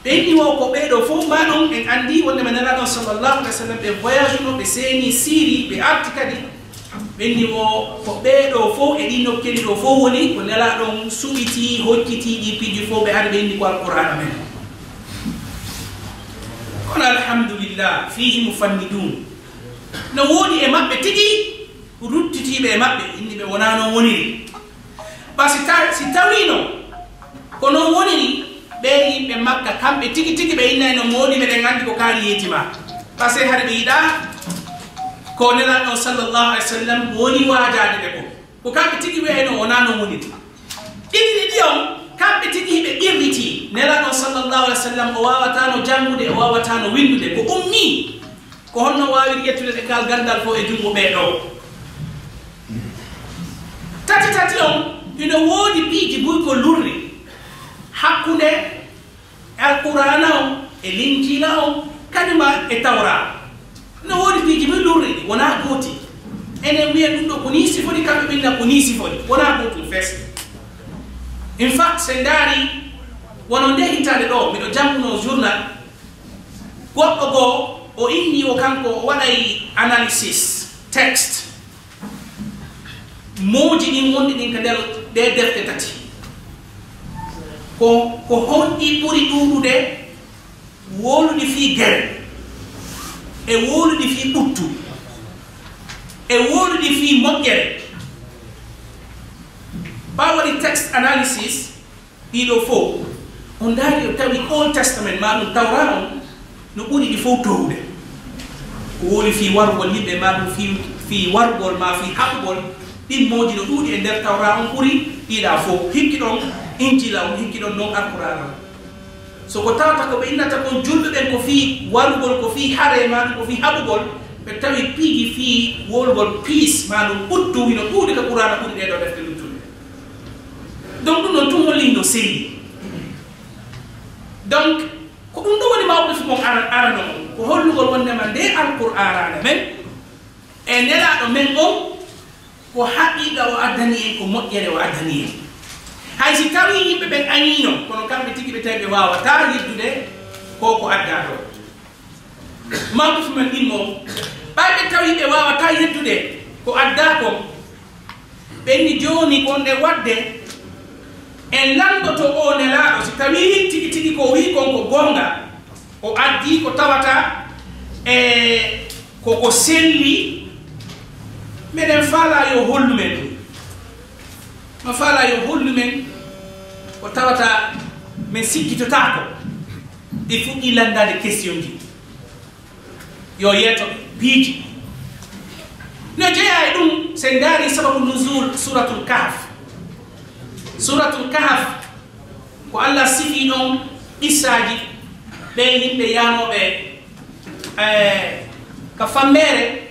Ɓe inni wo ko ɓee ɗoo fof, maa ɗum en anndi wonndema Nelaaɗo sallallahu alaihi wasallam ɓe voyage no, ɓe seeni Siiri, ɓe arti kadi. Ɓe inni wo ko ɓee ɗoo fof e ɗii nokkeeli ɗoo fof woni ko Nelaaɗo on suɓiti, hocciti ɗii piiji fof, ɓe ari ɓe inni ko Alqur'aana men. Kono alhamdulillah, fiihi mufannidun. No woodi e maɓɓe tigi ruttitiiɓe e maɓɓe, inni ɓe wonaa noon woniri. Ba si ta-, si tawiino ko noon woniri, ɓee yimɓe Makka, kamɓe tigi tigi ɓe innayno moodi, meɗen anndi ko kaari yeeti ma. Parce que hari ɓe yiɗaa ko Nelaaɗo on sallallahu alaihi wasallam woni waajaade ɓe ko. Ko kamɓe tigi wiyayno wonaa noon woniri. Ɗiɗi ɗiɗi on, kamɓe tigi ɓe qirritii. Nelaaɗo on sallallahu alaihi wasallam o waawataa no janngude, o waawataa no winndude, ko ummi. Ko honno waawiri ƴettude ɗe kal ganndal fof e junngo ɓee ɗoo? Tati tati on, hino woodi piiji buy ko lurri hakkunde Alqur'aana on e Linjiila on, kañuma e Tawraa. No woodi piiji buy lurri ɗi, wonaa gooti. Enen wiya ɗum ɗo ko nii sifori, kamɓe ɓe inna ko nii sifori. Wonaa gootum fes. In fact, so en ndaari, wano nde hitaande ɗoo, miɗo jannguno journal, goɗɗo goo, o inni o kanko o waɗay analysis, text, mooji ɗin wonɗi ɗin ka nder ɗee defte tati. Ko, ko honɗi ɓuri ɗuuɗude wowluɗi fii gere, e wowluɗi fii ɓuttu, e wowluɗi fii moƴƴere? Ɓaawo waɗi text analysis, ɗii ɗoo fow, o ndaari, o tawi Old Testament, maa ɗum Tawraa on, no ɓuri ɗi fow toowude. Ko wowli fii warugol yimɓe, maa ɗum fii, fii warugol, maa fii haɓugol, ɗin mooji no ɗuuɗi e nder Tawraa on ɓuri ɗii ɗaa fow. Hikki ɗon Injiila on, hikki ɗon non Alqur'aana on. So ko tawata ko ɓe innata kon julɓe ɓen ko fii warugol, ko fii hare, maa ɗum ko fii haɓugol, ɓe tawi piiji fii wowlugol peace, maa ɗum ɓuttu, hino ɗuuɗi ka Qur'aana ɓuri ɗee ɗoo defte luttuɗe. Donc, ɗum ɗon tun holli no seyni. Donc, ko ɗum ɗo woni mawɗo fii mon ara-, arano on, ko hollugol wondema nde Alqur'aana men, e Nelaaɗo men on, ko haqiiqa o addani en, ko moƴƴere o addani en. Hay si tawii yimɓe ɓen añiino, kono kamɓe tigi ɓe tawi ɓe waawataa yeddude ko ko addaa ɗoo. Mawɗo fii men ɗin mo, ɓay ɓe tawi ɓe waawataa yeddude ko addaa kon, ɓe inni jooni ko nde waɗde en lanndoto oo Nelaaɗo, si tawii tigi tigi ko o wi'i kon ko goonga, o addii ko tawata e ko ko selli, meɗen faalaa yo hollu men ɗum. No faalaa yo hollu men ko tawata men sikkitotaako. Ɓe fuɗɗii lanndaade question ji. Yo yeeto piiji. No jeyaa e ɗum, si en ndaari sababu nuzul Suratul Kahf. Suratul Kahf, ko Allah sifii ɗon qissaaji ɓee yimɓe yaanooɓe, eh, ka fammeere.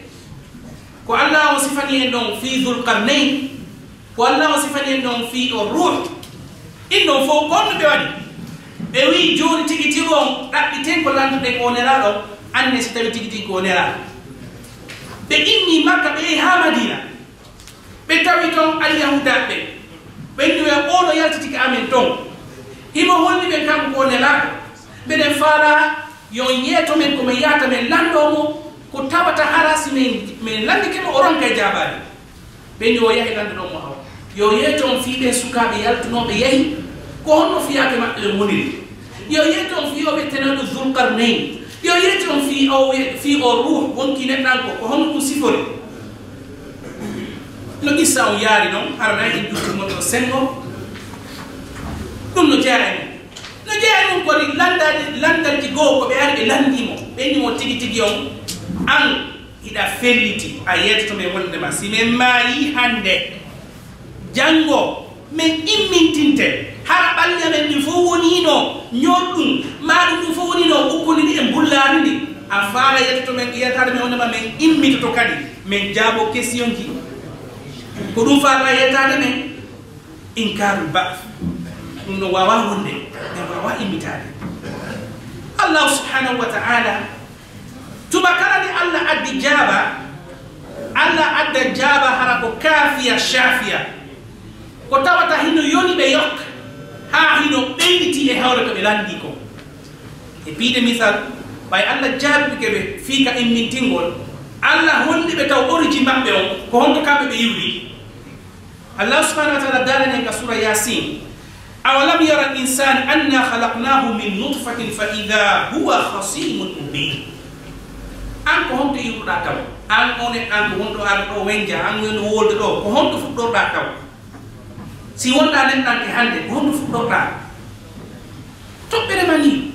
Ko Allah on sifani en ɗon fii Dhul Qarnayn. Ko Allah on sifani en ɗon fii o Ruuh. Ɗin ɗon fow, ko honno ɓe waɗi? Ɓe wi'i, jooni tigi tigi on ɗaɓɓiten ko lannduɗen oo Nelaaɗo, anne si tawii tigi tigi ko o Nelaaɗo. Ɓe immii Makka, ɓe yehi haa Madiina. Ɓe tawi ton Alyahuudaaɓe. Ɓe inni, "Oo no yaltiti ka amen ton. Himo holli ɓen kanko ko o Nelaaɗo. Meɗen faalaa yo on yeeto men, ko men yahata men lanndoo mo, ko tawata hara si men, men lanndike mo, o ronkay jaabaade." Ɓe inni, "O yahi lanndoɗon mo haw. Yo yeeto on fii ɓen sukaaɓe yaltunooɓe yahi, ko honno fiyaake maɓɓe on woniri? Yo yeeto on fii oo ɓettenaaɗo Dhul Qarnayn. Yo yeeto on fii oo we-, fii oo Ruuh wonkii neɗɗanko, ko honno ɗum sifori?" No qissa on yaari non, hara nay en duttu mon ɗon senngo. Ɗum no jeyaa e mum. No jeyaa e mum ko lanndal, lanndalji goo ko ɓe ari ɓe lanndii mo. Ɓe inni mo tigi tigi on, an hiɗa felliti, a yeetoto men wonndema si men maayii hannde, janngo men immintinte, hara ɓalli amen ɗin fow woniino ñorɗum, maa ɗum ɗum fow woniino ukkondini e mbullaari ndi. A faala yeetoto men, yeetaade men wonndema men immitoto kadi, men jaabo question ji. Ko ɗum faala yeetaade men. Inkarul ba'th. Ɗum no wawa wonde, ɓe wawa immitaade. Allahu subhanahu wa ta'ala, tuma kala nde Allah addi jaaba, Allah adda jaaba hara ko kaafiya shaafiya. Ko tawata hino yoni ɓe yok, haa hino ɓeyditi e hawre ko ɓe lanndi ko. E piide misal, ɓay Allah jaabike ɓe fii ka immintingol, Allah holli ɓe taw origine maɓɓe on, ko honto kamɓe ɓe iwri. Allah subhanahu wa ta'ala daalani en ka suura Yaasin, "Awalam yara al-insanu anna khalaqnahu min nutfatin fa idha huwa khasimun mubin." An ko honto iwruɗaa taw? An o neɗɗo, an ko wonɗo ar ɗo wenja, an woni wolde ɗo, ko honto fuɗɗorɗaa taw? Si wonɗaa neɗɗanke hannde, ko honto fuɗɗorɗaa? Toɓɓere ma ni.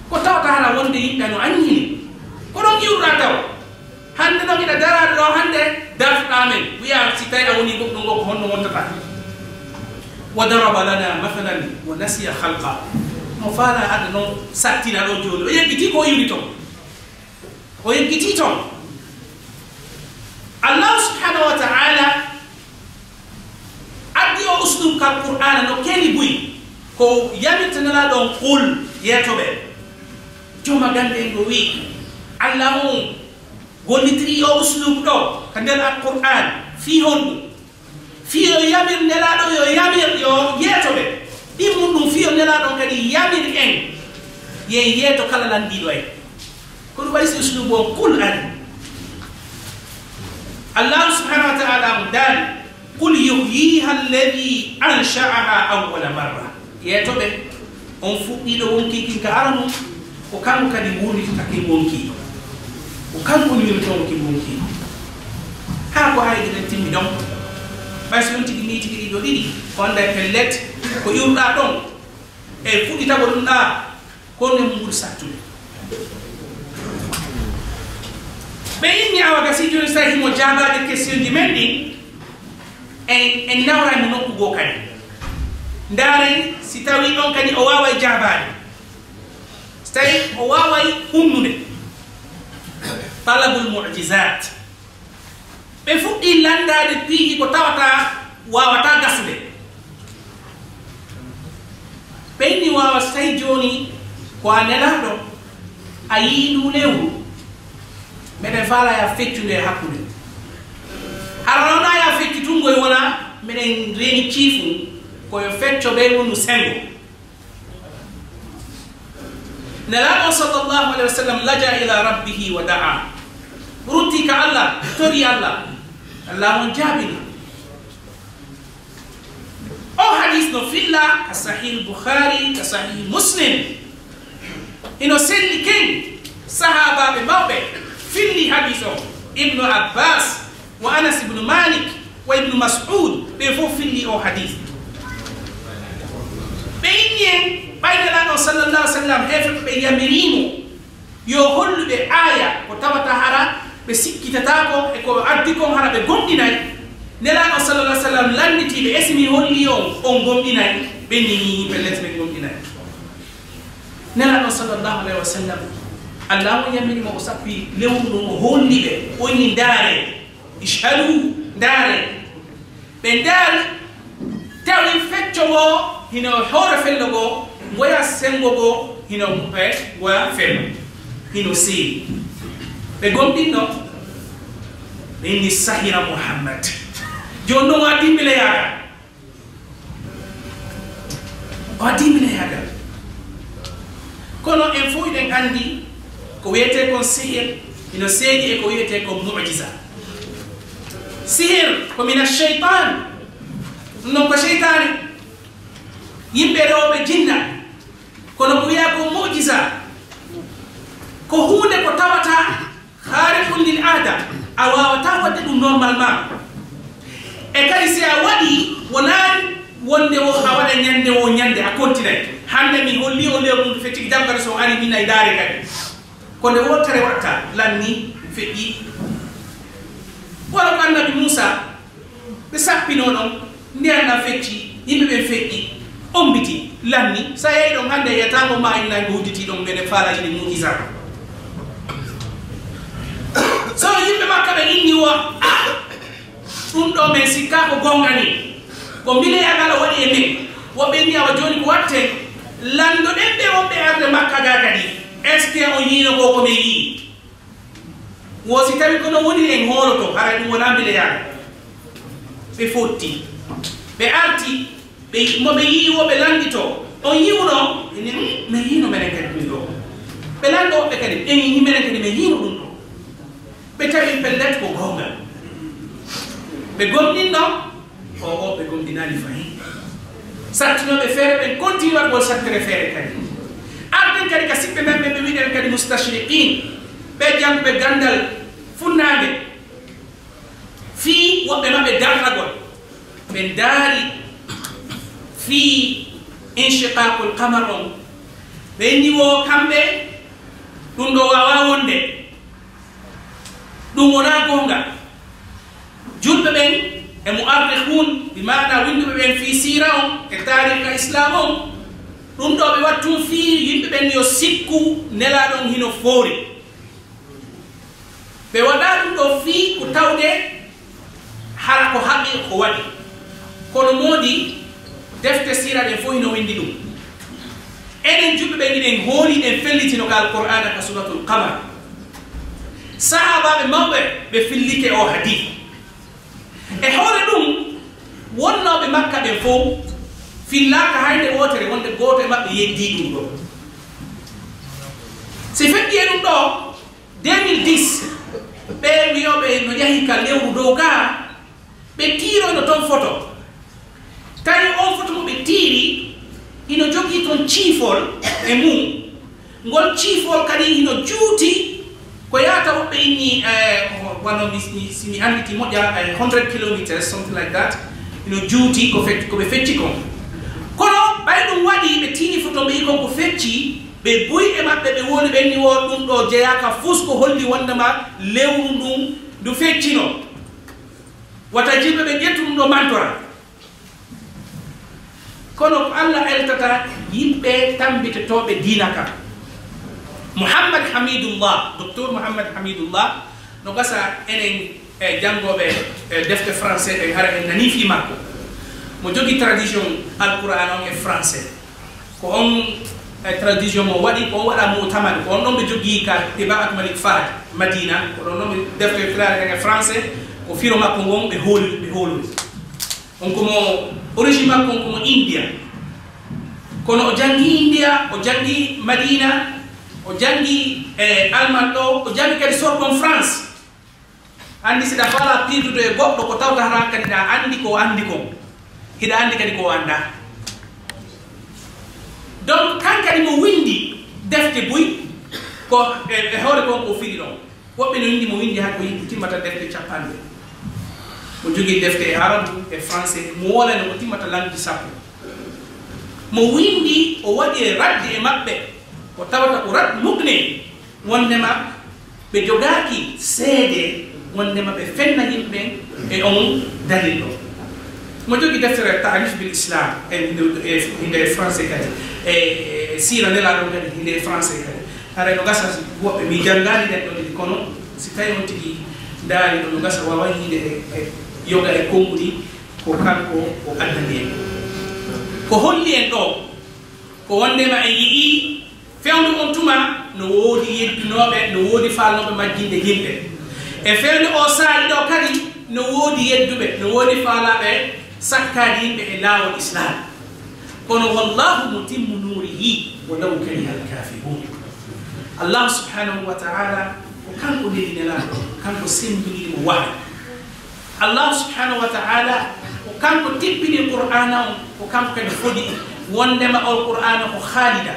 Ko tawata hara wonde yimɓe no anndini. Ko ɗon iwruɗaa taw. Hannde noon hiɗa daraade ɗo hannde, dartuɗaa men. Wiyaa si tawi a wonii goɗɗum ngoo ko honno wontata. Wa daraba lana mathalan wa nasiya khalqa. Mo faalaa adda noon sattina ɗo jooni. O yeggitii ko o iwri toon. O yeggitii toon. Allahu subhanahu wa ta'ala addi o uslub ka Qur'aana no keli buy. Ko yamirta Nelaaɗo on, "Qul," yeeto ɓe. Jooma gannde en ngo wi'i, Allah on gollitiri o uslub ɗo ka nder Al-Qur'aan. Fii honɗum? Fii yo yamir Nelaaɗo, yo yamir, yo yeeto ɓe. Ɗimmun ɗum fii yo Nelaaɗo on kadi yamir en. Yo en yeeto kala lanndiiɗo en. Ko ɗum waɗi si usluubu on "qul" ari. Allahu subhanahu wa ta'ala on daali, "Qul yuhyiha alladhi ansha'aha awwala marra." Yeeto ɓe, on fuɗɗiiɗo wonkii kin ka aranun, ko kanko kadi wuurnitata kin wonkii. Ko kanko woni wuurnitoowo kin wonkii. Haa ko aayiji ɗen timmi ɗon. Ɓay si on tigi miitike ɗiɗo ɗiɗi, ko annday pellet, ko iwruɗaa ɗon, e fuɗɗitagol ɗum ɗaa, ko nden mum ɓuri sattude. Ɓe inni awa ga si jooni si tawi himo jaabaade question ji men ɗin, en, en nawray mo nokku goo kadi. Ndaaren si tawi ɗon kadi o waaway jaabaade. Si tawi o waaway hunnude. Talabul mu'jizat. Ɓe fuɗɗii lanndaade piiji ko tawata waawataa gasude. Ɓe inni waawa si tawi jooni ko a Nelaaɗo, a yi'i nduu lewru, meɗen faalaa yo a feccu nde e hakkunde. Hara wonaa yo a feccu tun ngoy wonaa meɗen reeni ciifu, ko yo fecco ɓe wonu senngo. Nelaaɗo sallallahu alayhi wa sallam laja ila rabbihi wa da'a. Rutti ka Allah, tori Allah. Allah on jaabini. O hadis no filla ka Sahih Bukhari, ka Sahih Muslim. Ino selli ken sahaabaaɓe mawɓe filli hadis o. Ibnu Abbas, wa Anas ibnu Malik, wa Ibnu Mas'ud, ɓe fof filli o hadis. Ɓe inni en, ɓay Nelaaɗo sallallahu alaihi wasallam, heefe ɓe yamiriimo yo hollu ɓe aaya ko tawata hara ɓe sikkitataako e ko o addi kon, hara ɓe gomɗinay. Nelaaɗo sallallahu alaihi wasallam lannditi ɓe, "Esi mi holli on, on gomɗinay?" Ɓe inni, "Pellet, men gomɗinay." Nelaaɗo sallallahu alaihi wasallam, Allah on yamiri mo, o sappi lewru ndun, o holli ɓe, o inni, "Ndaare, ishhadu, ndaare." Ɓe ndaari, tawi fecco ngo hino hoore fello ngo, ngoya senngo ngo hino e ngoya fello, hino seeri. Ɓe gomɗinno, ɓe inni, "Sahira Muhammad." Jooni non, o addi mbileyaaka. O addi mbileyaaka. Kono en fof eɗen anndi ko wiyetee kon sihir, hino seedi e ko wiyetee kon mu'jiza. Sihir ko mina sheytaan, ɗum noon ko seytaane. Yimɓe rewɓe jinna, kono ko wiyaa ko mu'jiza, ko huunde ko tawata khaariqun lil aada, a waawataa waɗde ɗum normalement. E kadi si a waɗi, wonaani wonde wo a waɗa ñande wo ñande, a kontinay. Hannde mi holli o lewru ndu fecciki, jam kadi so o ari min ay ndaare kadi. Ko nde wootere waɗta, lanni, feƴƴi. Wano ko Annabi Muusa, ɓe sappinoo ɗon, ndiyan ɗan fecci, yimɓe ɓen feƴƴi, ombiti, lanni. Sa yehi ɗon hannde, yiyataa ngo maa inna ngo udditii ɗon, ɓe ne faala yiɗi mu'jiza. So yimɓe Makka ɓe inni wo, "Ah, ɗum ɗo men sikkaa ko goonga ni." O mbileyaa ngal o waɗi e men. Woɓɓe inni awa jooni ko waɗten, lanndoɗen ɓe wonɓe arde Makka gaa kadi. Est-ce que on yiino ko ko men yii? Wo si tawi ko non woni en hooloto, haray ɗum wonaa mbileyaagal. Ɓe fotti. Ɓe arti, ɓe, mo ɓe yii wo ɓe lanndito. On yiwno? Ene, "Mm, men yiino menen kadi ɗum ɗo." Ɓe lanndo woɓɓe kadi, "En yii menen kadi, men yiino ɗum ɗo." Ɓe tawi pellet ko goonga. Ɓe gomɗinno, o, o, ɓe gomɗinaani fahin. Sattinooɓe feere ɓen kontii waɗgol sattere feere kadi. Arden kadi ka siɓɓe men ɓe ɓe wiɗen kadi mustashriqin, ɓe jannguɓe ganndal funnaange. Fii woɓɓe maɓɓe darnagol, ɓe ndaari fii inshiqaqul qamar on. Ɓe inni wo kamɓe, ɗum ɗo waawaa wonde. Ɗum wonaa goonga. Julɓe ɓen e mu'arrikhun, bi maana winnduɓe ɓen fii siira on e taariika Islaam on, ɗum ɗo ɓe wattu fii yimɓe ɓen yo sikku Nelaaɗo on hino foori. Ɓe waɗaa ɗum ɗo fii ko tawde hara ko haqqi ko waɗi. Kono moodi defte siira ɗen fof hino winndi ɗum. Enen julɓe ɓen hiɗen hooli, hiɗen felliti no ka Alqur'aana ka Suuratul Qamar. Sahaabaaɓe mawɓe ɓe fillike o hadith. E hoore ɗum, wonnooɓe Makka ɓen fof fillaaka hay nde wootere wonde gooto e maɓɓe yeddii ɗum ɗo. Si feƴƴi e ɗum ɗo, deux mille dix, ɓee wiyooɓe no yahi ka lewru dow gaa, ɓe tiiroyno toon foto. Tawi oon foto mo ɓe tiiri, hino jogii toon ciifol e mum. Ngol ciifol kadi hino juuti, ko yaata woɓɓe inni, eh, wano mi, mi, si mi annditi moƴƴa, eh, hundred kilometers, something like that. Hino juuti ko fec-, ko ɓe fecci kon. Kono ɓay ɗum waɗi, ɓe tiini foto, ɓe yi kon ko fecci, ɓe buy e maɓɓe, ɓe woni ɓen ni wo ɗum ɗo jeyaaka fus ko holli wondema lewru ndun ndu feccino. Wata yimɓe ɓe ƴettu ɗum ɗo mantora. Kono ko Allah eltata yimɓe tambitetooɓe diina kan. Muhammad Hamidullah, Docteur Muhammad Hamidullah, no gasa enen e janngooɓe e defte français ɗen, hara en nanii fii makko. Mo jogi tradition Alqur'aan on e français. Ko on, e, tradition mo waɗi, ko on waɗa mu'tamad, ko on ɗon ɓe jogii ka Tibaa'at Malik Fahad, Madina, ko ɗon ɗon ɓe defte firaade ɗen e français, ko firo makko ngon ɓe hooli, ɓe hoolori. On ko mo, origine makko on ko mo India. Kono o janngi India, o janngi Madina, o janngi, e, Allemagne ɗo, o janngi kadi Sorbonne France. Anndi, si ɗa faalaa piirdude e goɗɗo ko tawta hara kadi ɗa anndi ko anndi kon, hiɗa anndi kadi ko anndaa. Donc, kan kadi mo winndi defte buy, ko e, e hoore kon ko firi ɗon. Woɓɓe no winndi mo winndi haa ko yimɓe timmata defte capanɗe. Mo jogii defte e arabu, e français, mo wolani ko timmata lanndi sappo. Mo winndi, o waɗi e radde e maɓɓe, ko tawata ko radde mukne. Wondema ɓe jogaaki seede, wondema ɓe fenna yimɓe ɓen e on dalil ɗo. Mo jogi deftere Taarif bil Islam, e, e, hinde e français kadi, e, e siira Nelaaɗo kadi, hinde e français kadi. Haray no gasa woɓɓe, mi janngaani ɗen ɗon ɗiɗi, kono si tawi on tigi ndaari ɗo, no gasa waaway yiide e, e yoga e konguɗi, ko kanko o addani en. Ko holli en ɗo, ko wondema en yi'ii Fewndo on tuma, no woodi yeddunooɓe, no woodi faalnooɓe majjinde yimɓe. E fewndo o saa'i ɗo kadi, no woodi yedduɓe, no woodi faalaaɓe sakkaade yimɓe e laawol Islaam. Kono, "Wallaahu mutimmu nuurihi walaw karihal kaafiruun." Allah subhanahu wa ta'ala ko kanko neli Nelaaɗo, kanko semmbini mo wahayi. Allah subhanahu wa ta'ala ko kanko tippini Qur'aana on, ko kanko kadi fodi wondema o Qur'aana ko khaalida.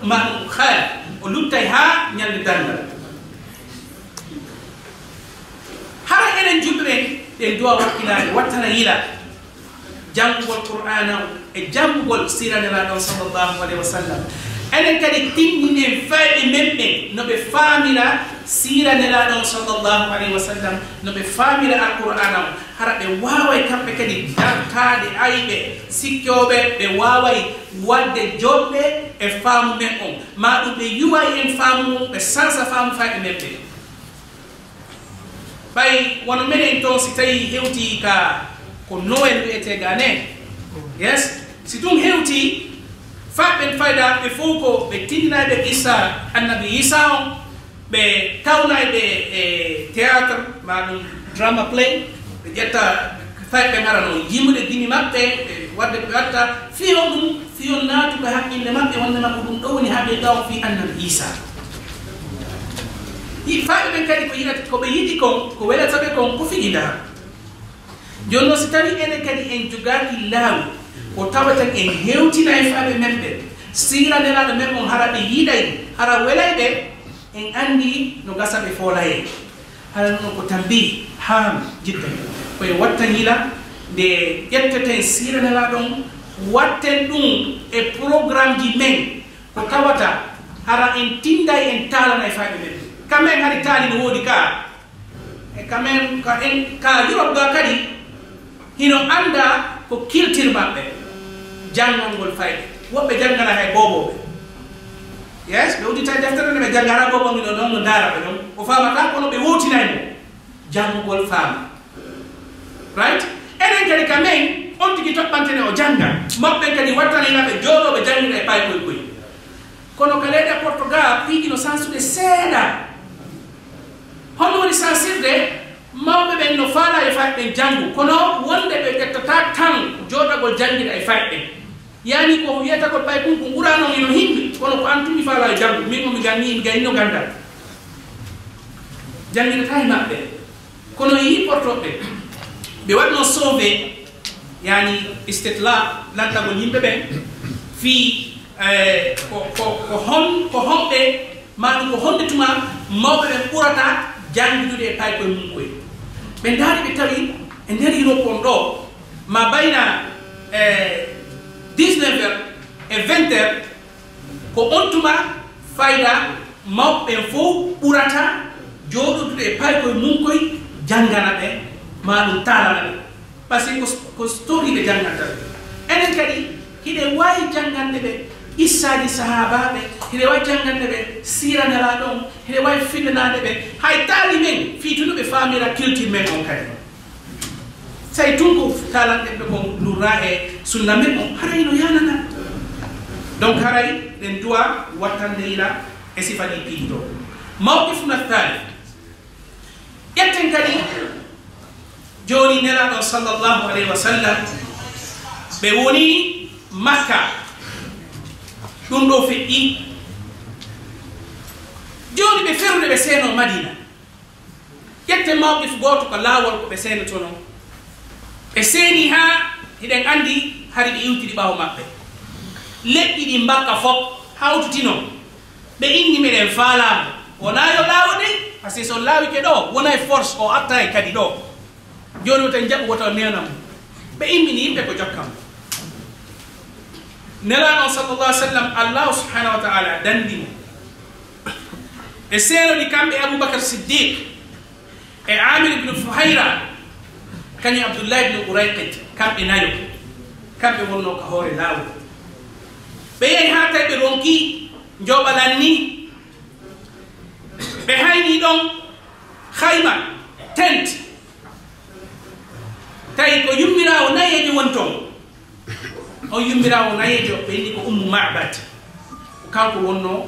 Ma ɗum haali, o luttay haa ñande darngal. Hara enen julɓe ɓen, ɗen duwa wakkilaaɓe, wattana yila janngugol Qur'aana on e janngugol siira Nelaaɗo on, sallallahu alayhi wa sallam. Enen kadi tinninen fayɓe men ɓen no ɓe faamira siira Nelaaɗo on, sallallahu alayhi wa sallam, no ɓe faamira Alqur'aana on. Hara ɓe waaway kamɓe kadi dartaade ayɓe sikkooɓe, ɓe waaway waɗde joɗnde e faamu men on, maa ɗum ɓe yuway en faamu mum, ɓe sansa faamu fayɓe men ɓen. Ɓay wano menen toon, si tawii hewtii ka Ko Noël wi'etee ga ne. Yes. Si ɗum hewti, faa ɓen fayda ɓe fow ko ɓe tindinayɓe qissa Annabi Iisaa on, ɓe tawnayɓe e théâtre, maa ɗum drama play, ɓe ƴetta fayɓe ɓen hara no yimude gimi maɓɓe, ɓe waɗde ko ɓe watta, fii honɗum, fii yo naatu ɓe haqqille maɓɓe, wonndema ko ɗum ɗoo woni haqiiqa on fii Annabi Iisaa. Yi-, fayɓe ɓen kadi ko yiɗata, ko ɓe yiɗi kon, ko welata ɓe kon, ko fii ɗaa. Jooni non, si tawii enen kadi en jogaaki laawi, ko tawata en hewtinay fayɓe men ɓen, siira Nelaaɗo men on hara ɓe yiɗay, hara welay ɓe, en anndi no gasa ɓe foolayee. Hara non ko tambi haam jiddan. Ko e watta yila nde ƴetteten siira Nelaaɗo on, watten ɗum e programmeji men, ko tawata hara en tinday en taalanay fayɓe men ɓen. Ka men hari taali no woodi ka, e ka men, ka en, ka Europe ga kadi, hino annda ko culture maɓɓe, janngangol fayɓe. Woɓɓe janngana hay boobooɓe. Yes, ɓe udditay deftere nde ɓe jannga hara booboo ngel ɗon no ndaara ɓe ɗon. O faamataa, kono ɓe wowtinay mo. Janngugol faama. Right? Enen kadi ka men, on tigi toɓɓantene o jannga. Maɓɓe kadi wattanina ɓe jooɗoo ɓe janngina e paykoy koy. Kono ka leyɗe Portugal, piiji no sansude seeɗa. Honno woni sansirde? Mawɓe ɓen no faalaa yo fayɓe ɓen janngu, kono wonde ɓe ƴettataa tan jooɗagol janngina e fayɓe ɓen. Yaani ko wiyata ko paykun ko ɓuraa non hino himmi, kono ko an tun mi faalaa yo janngu, min mo mi ganni, mi gayni no ganndal. Jannginataa e maɓɓe. Kono yii portooɓe, ɓe waɗno sauvé, yaani, state la, lantagol yimɓe ɓen, fii, eh, ko, ko, ko hon, ko honɓe, maa ɗum ko honde tuma mawɓe ɓen ɓurata janngidude e paykoye mum koye. Ɓe ndaari ɓe tawi e nder Europe on ɗoo, ma bayna, eh, dix-neuf heures e vingt heures, ko on tuma fayda mawɓe ɓen fow ɓurata jooɗodude e paykoye mum koye, janngana ɓe, maa ɗum taalana ɓe. Parce que ko, ko story ɓe jannganta ɓe. Enen kadi, hiɗen waawi janngande ɓe qissaaji sahaabaaɓe, hiɗen waawi janngande ɓe siira Nelaaɗo on, hiɗen waawi fillanaade ɓe hay taali men, fii tun no ɓe faamira culture men on kadi. Say tun ko taalanɗen ɓe kon lurraa e sunna men on, haray no yaanana. Donc, haray ɗen duwa wattande yila e sifa ɗi piiji ɗoo. Mawqifuna thalith. Ƴetten kadi jooni Nelaaɗo sallallahu alayhi wa sallam, ɓe woni Makka, ɗum ɗoo feƴƴi. Jooni ɓe ferude ɓe seenoo Madina. Ƴetten mawqif gooto ko laawol ko ɓe seenotonoo. Ɓe seeni haa hiɗen anndi hari ɓe iwtiri ɓaawo maɓɓe. Leƴƴi ɗin mbakka fof hawtitino. Ɓe inni meɗen faalaama. Wonaa yo laawo dey, parce que so laawike ɗoo, wonay force o attaay kadi ɗoo. Jooni wota en jaɓu wota o neenam. Ɓe immini yimɓe ko jokkam. Nelaaɗo sallallahu alaihi wasallam, Allah subhanahu wa ta'ala dandi mo. Ɓe seerodi kamɓe Abubakar Siddiq e Amir ibn Fuhayra, kañum Abdullah ibn Urayqit, kamɓe nayo. Kamɓe wonnoo ka hoore laawol. Ɓe yehi haa tawi ɓe ronki njoɓalan ni. Ɓe hayni ɗon hayma, tent. Tawi ko yummiraawo nayeejo woni ton. On yummiraawo nayeejo, ɓe inni ko Ummu Ma'bad. Ko kanko wonnoo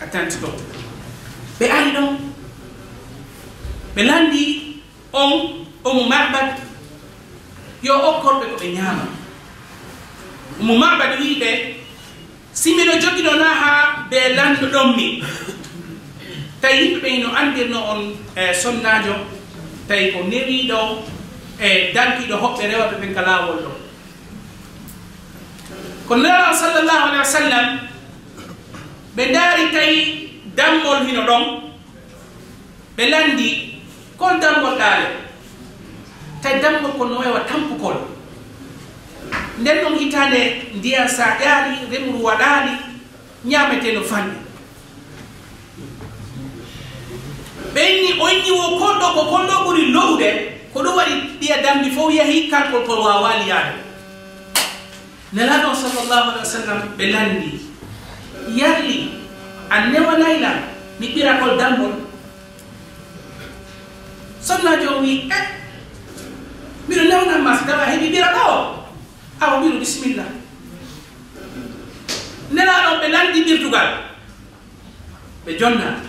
ka tent ɗon. Ɓe ari ɗon. Ɓe lanndi on Ummu Ma'bad yo okkor ɓe ko ɓe ñaama. Ummu Ma'bad wi'i ɓe, si miɗo joginoo na haa bee lanndo ɗon mi, tawi yimɓe ɓen no anndirno on, e, sonnaajo, tawi ko newiiɗo, e, dankiiɗo hoɓɓe rewata ɓen ka laawol ɗon. Ko Nelaaɗo sallallahu alaihi wasallam, ɓe ndaari tawi dammol hino ɗon, ɓe lanndi, kol dammol ɗaale? Tawi dammol kon no wayi wa tampukol. Nden ɗon hitaande ndiyan saaƴaali, remru waɗaali, ñaametee no fanɗi. Ɓe inni, o inni wo kol ɗoo, ko kol ɗoo ɓuri lo'ude, ko ɗum waɗi ɗiya dambi fof yahi, kankol kol waawaali yaade. Nelaaɗo sallallahu alaihi wasallam ɓe lanndi, yalli a newanay lan mi ɓira kol dammol? Sonnaajo on wi'i, e, Miɗo newnan ma si tawa heɓi ɓira ɗo. Awa ɓiru, bisimilla. Nelaaɗo on ɓe landi ɓirdugal. Ɓe jonna.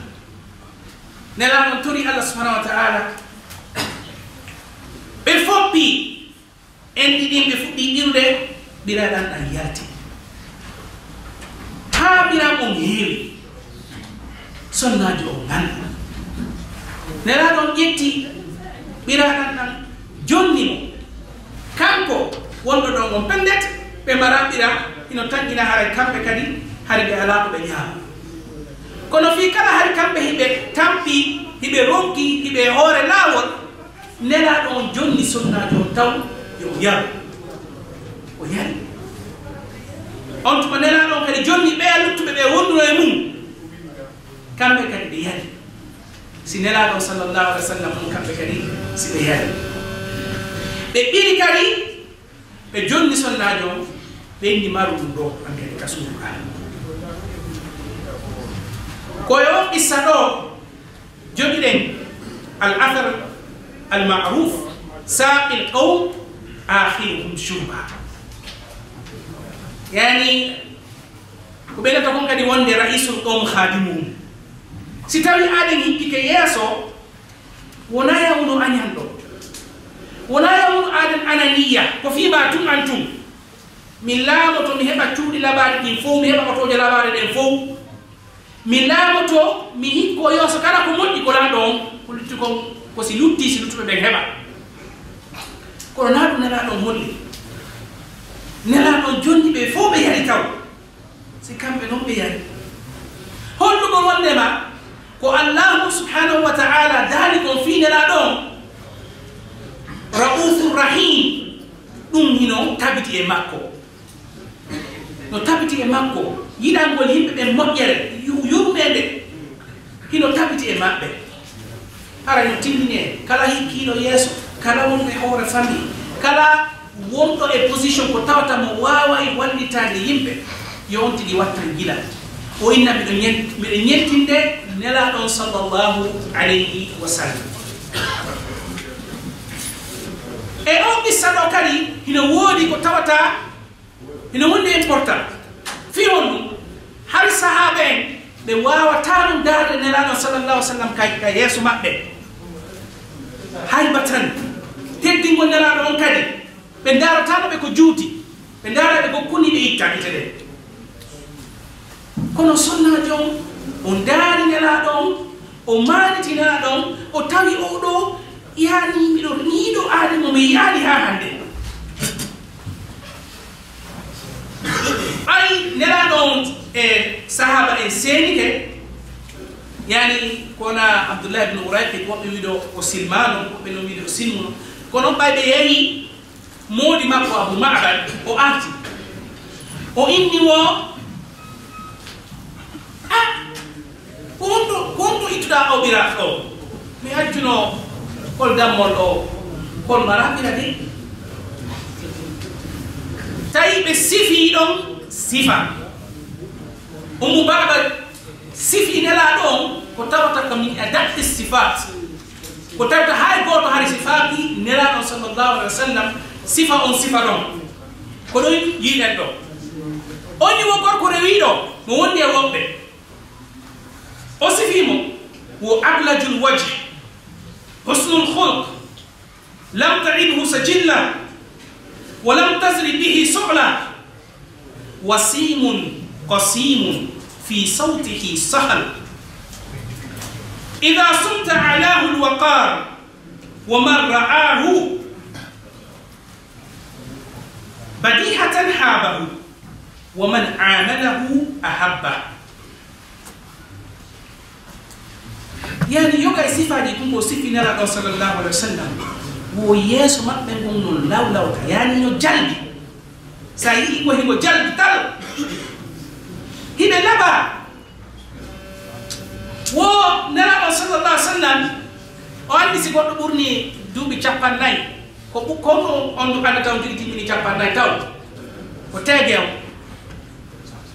Nelaaɗo on tori Allah subhanahu wa ta'ala. Ɓe foppi. Enɗi ɗin ɓe fuɗɗi ɓirude, ɓira ɗan ɗan yalti. Haa ɓiran on heewi, sonnaajo on ŋalɗi. Nelaaɗo on ƴetti ɓira ɗan ɗan, jonni mo. Kanko wonɗo ɗon on pellet, ɓe mara ɓira, hino tanƴina haray kamɓe kadi, hari ɓe alaa ko ɓe ñaama. Kono fii kala hari kamɓe hiɓe tampi, hiɓe ronki, hiɓe e hoore laawol, Nelaaɗo on jonni sonnaajo on taw yo o yaru. O yari. On tuma Nelaaɗo on kadi jonni ɓeya luttuɓe ɓe wonduno e mum. Kamɓe kadi ɓe yari. Si Nelaaɗo on sallallahu alaihi wa sallam on kamɓe kadi si ɓe yari. Ɓe ɓiri kadi, ɓe jonni sonnaajo on, ɓe inni maru ɗum ɗo, hankadi ka suudu ka. Ko e on qissa ɗo, Jogiɗen al athar al ma'ruf, saqil qawm akhiruhum shurba. Yani, ko ɓeynata kon kadi wonde ra'isul qawm khadimuhum. Si tawi aɗen hippike yeeso, wona yawno añanɗo, wona yawno aɗen ananiya, ko fii ma tun an tun. Min laamoto, mi heɓa cuuɗi labaaɗi ɗin fow, mi heɓa otooje labaaɗe ɗen fow. Mi laamoto, mi hikko yeeso kala ko moƴƴi ko lanɗo on, ko lutti kon, ko si lutti, si luttuɓe ɓen heɓa. Kono naa ɗum Nelaaɗo on holli. Nelaaɗo on jonni ɓe fow ɓe yari taw. Si kamɓe non ɓe yari. Holɗugol wondema ko Allahu subhanahu wa ta'ala daali kon fii Nelaaɗo on, Ra'ufur Rahim, ɗum hino tabiti e makko. No tabiti e makko, yiɗangol yimɓe ɓen moƴƴere, yu-, yurmeende, hino tabiti e maɓɓe. Hara no timmine, kala hikkiiɗo yeeso, kala wonɓe hoore famille, kala wonɗo e position ko tawata mo waaway wallitaade yimɓe, yo on tigi wattan gila. O inna miɗo ñen-, miɗo ñentinde Nelaaɗo on sallallahu alayhi wa sallam. E o qissa ɗo kadi, hino woodi ko tawata Ina wondi important. Fii honɗum? Hari sahaaba en ɓe waawataa non daarde Nelaaɗo sallallahu alaihi wasallam ka, ka yeeso maɓɓe. Haybatan, teddingol Nelaaɗo on kadi, ɓe ndaarataano ɓe ko juuti, ɓe ndaara ɓe ko kuni ɓe itta gite ɗen. Kono sonnaajo on, o ndaari Nelaaɗo on, o maaniti Nelaaɗo on, o tawi oo ɗoo, yaani miɗo, miɗo yiɗo aade mo, mi yiɗaali haa hannde. Ɓay Nelaaɗo on e sahaaba en seenike, yaani ko wona Abdullah ibn Urayqit, woɓɓe wiɗo o silmaano, woɓɓe no wiɗo o silmuno. Kono ɓay ɓe yehi moodi makko Abu Ma'bad, o arti. O inni mo, "Ah, ko honto, ko honto ittuɗaa o ɓira ɗo? Mi accuno kol dammol ɗo, kol mara ɓira de." Tawi ɓe sifii ɗon sifa. Ummu Baba sifii Nelaaɗo on ko tawata ko min adaqqi sifaat. Ko tawata hay gooto hari sifaaki Nelaaɗo on sallallahu alaihi wasallam sifa on sifa ɗon. Ko ɗon yiɗen ɗo. On ni wo gorko rewiiɗo mo wondi e woɓɓe. O sifii mo, wo ablajul wajh, husnul khulq, lam ta'ibhu sajilla, wa lam tazri bihi su'la, wasimun qasimun fi sawtihi sahal. Idha sumta alahu alwaqar, wa man ra'ahu badihatan habahu, wa man amalahu ahabba. Yani, yoga e sifaaji ɗum ko sifi Nelaaɗo sallallahu alaihi wasallam, wo yeeso maɓɓe ngon non lawlawta, yani no jalbi. Sa yi'i ko himo jalbi tal, hiɓe laba. Wo Nelaaɗo sallallahu alaihi wasallam, o anndi si goɗɗo ɓurni duuɓi cappannayi, ko ɓukkon on, on ndu anda taw jogiti mini cappannayi taw. Ko teege on.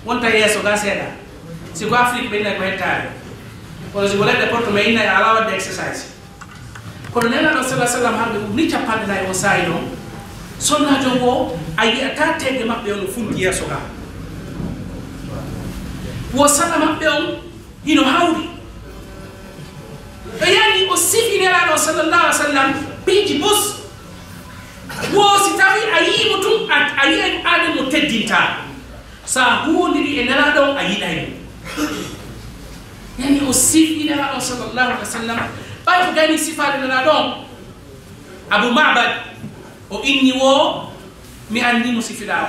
Wonta yeeso ga seeɗa. Si ko Afrique ɓe inna ko hettaare. Kono si ko leɗɗe porto me inna a ala wadde exercise. Kono Nelaaɗo sala sallam, hannde ɗum ni capanɗe nayi on saa'i ɗon, sonnaajo ngo, a yi'ata teeŋe maɓɓe on no funki yeeso ga. Wo sala maɓɓe on hino hawri. Ɓe yani o sifi Nelaaɗo sallallahu alaihi wasallam piiji bus. Wo si tawi a yi'i mo tun, a, a yi'ay aade mo teddinta. Sa huwondiri e Nelaaɗo on, a yiɗay mo. Yani o sifi Nelaaɗo sallallahu alaihi wasallam. Ɓay o gayni sifaade Nelaaɗo on, Abu Ma'bad, o inni wo, mi anndi mo sifiɗaa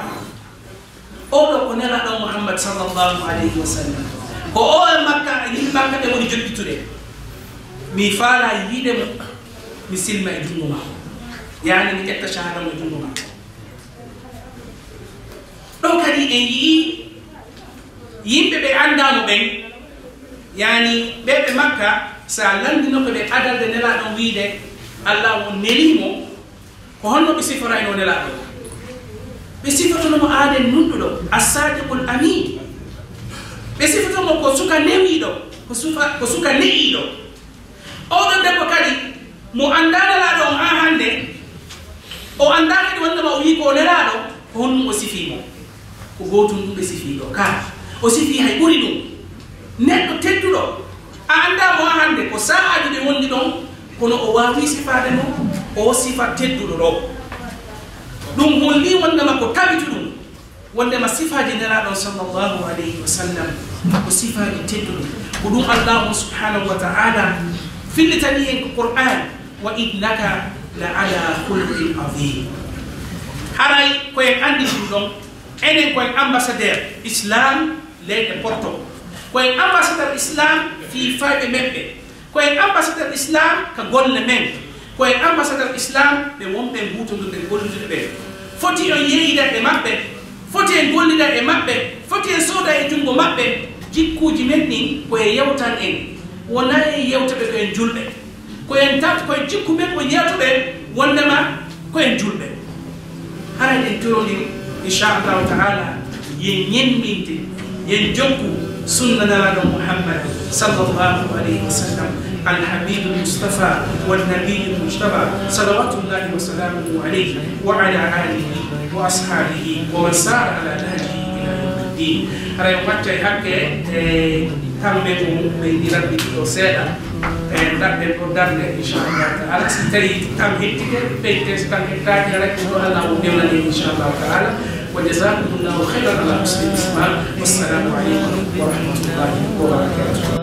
o. O ɗo ko Nelaaɗo Muhammad sallallahu alaihi wasallam. Ko o e Makka, yimɓe Makka ɓe woni joɗɗitude. Mi faala yiide mo, mi silma e junngo makko. Yani mi ƴetta shahada mo e junngo makko. Ɗon kadi en yi'i yimɓe ɓe anndaano ɓen, yani ɓe ɓe Makka, sa lanndinoke ɓe adalde Nelaaɗo on wiide Allah on nelii mo, ko honno ɓe siforaynoo Nelaaɗo? Ɓe sifotono mo aaden nunɗuɗo, as-sadiqul amin. Ɓe sifoto mo ko suka newiiɗo, ko sufa-, ko suka ne'iiɗo. Oɗon debbo kadi, mo anndaa Nelaaɗo on haa hannde, o anndaa kadi wonndema o wi'i ko o Nelaaɗo, ko honɗum o sifii mo? Ko gootun ɗum ɓe sifii ɗo. Kaa, o sifii hay ɓuri ɗum. Neɗɗo tedduɗo, a anndaa mo haa hannde, ko saa'aaji ɓe wondi ɗon, kono o waawii sifaade mo, o sifa tedduɗo ɗo. Ɗum hollii wonndema ko tabituɗum. Wonndema sifaaji Nelaaɗo on sallallahu alayhi wa sallam ko sifaaji tedduɗi. Ko ɗum Allaahu subhanahu wa ta'ala fillitani en ko Qur'an, "Wa innaka la ala khuluqin azim." Haray ko en anndi ɗum ɗon, enen ko en ambassadeur Islam leyɗe Porto. Ko en ambassadeur Islam fii fayɓe meɓɓe. Ko en ambassadeur Islam ka golle men. Ko en ambassadeur Islam ɓe wonɓe huutondirde gollude ɓe. Foti en yeeyida e maɓɓe. Foti en gollida e maɓɓe. Foti en sooda e junngo maɓɓe. Jikkuuji men ɗin ko e yewtan en. Wonaa en yewta ɓe ko en julɓe. Ko en tat-, ko e jikku men o yewta ɓe wonndema ko en julɓe. Haray en torondiri, inchallahu ta'ala, yen ñemminte, yen jokku sunna Nelaaɗo Muhammad sallallahu alayhi wa sallam, Al-Habibul Mustafa wan Nabiyul Mujtaba, salawatullahi wa salamuhu alayhi wa ala alihi wa ashabihi wa man sara ala nahjihi ila yawmiddin. Haray on wattay hakke e tambe ko ɓeydi rabbi ɗo seeɗa. En ɗaɓɓen ɗo darnde, inchallahu ta'ala. Si tawi tan hettike, ɓeyte, si tan hettaaki, rek ko Allah o newani, inchallahu ta'ala. Wa jazakumullahu khairan ala husni istima'. Wassalamu alaikum wa rahmatullahi wa barakatuh.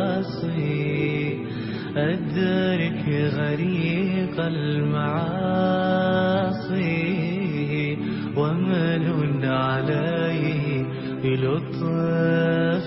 أدرك غريق المعاصي ومن عليه بلطف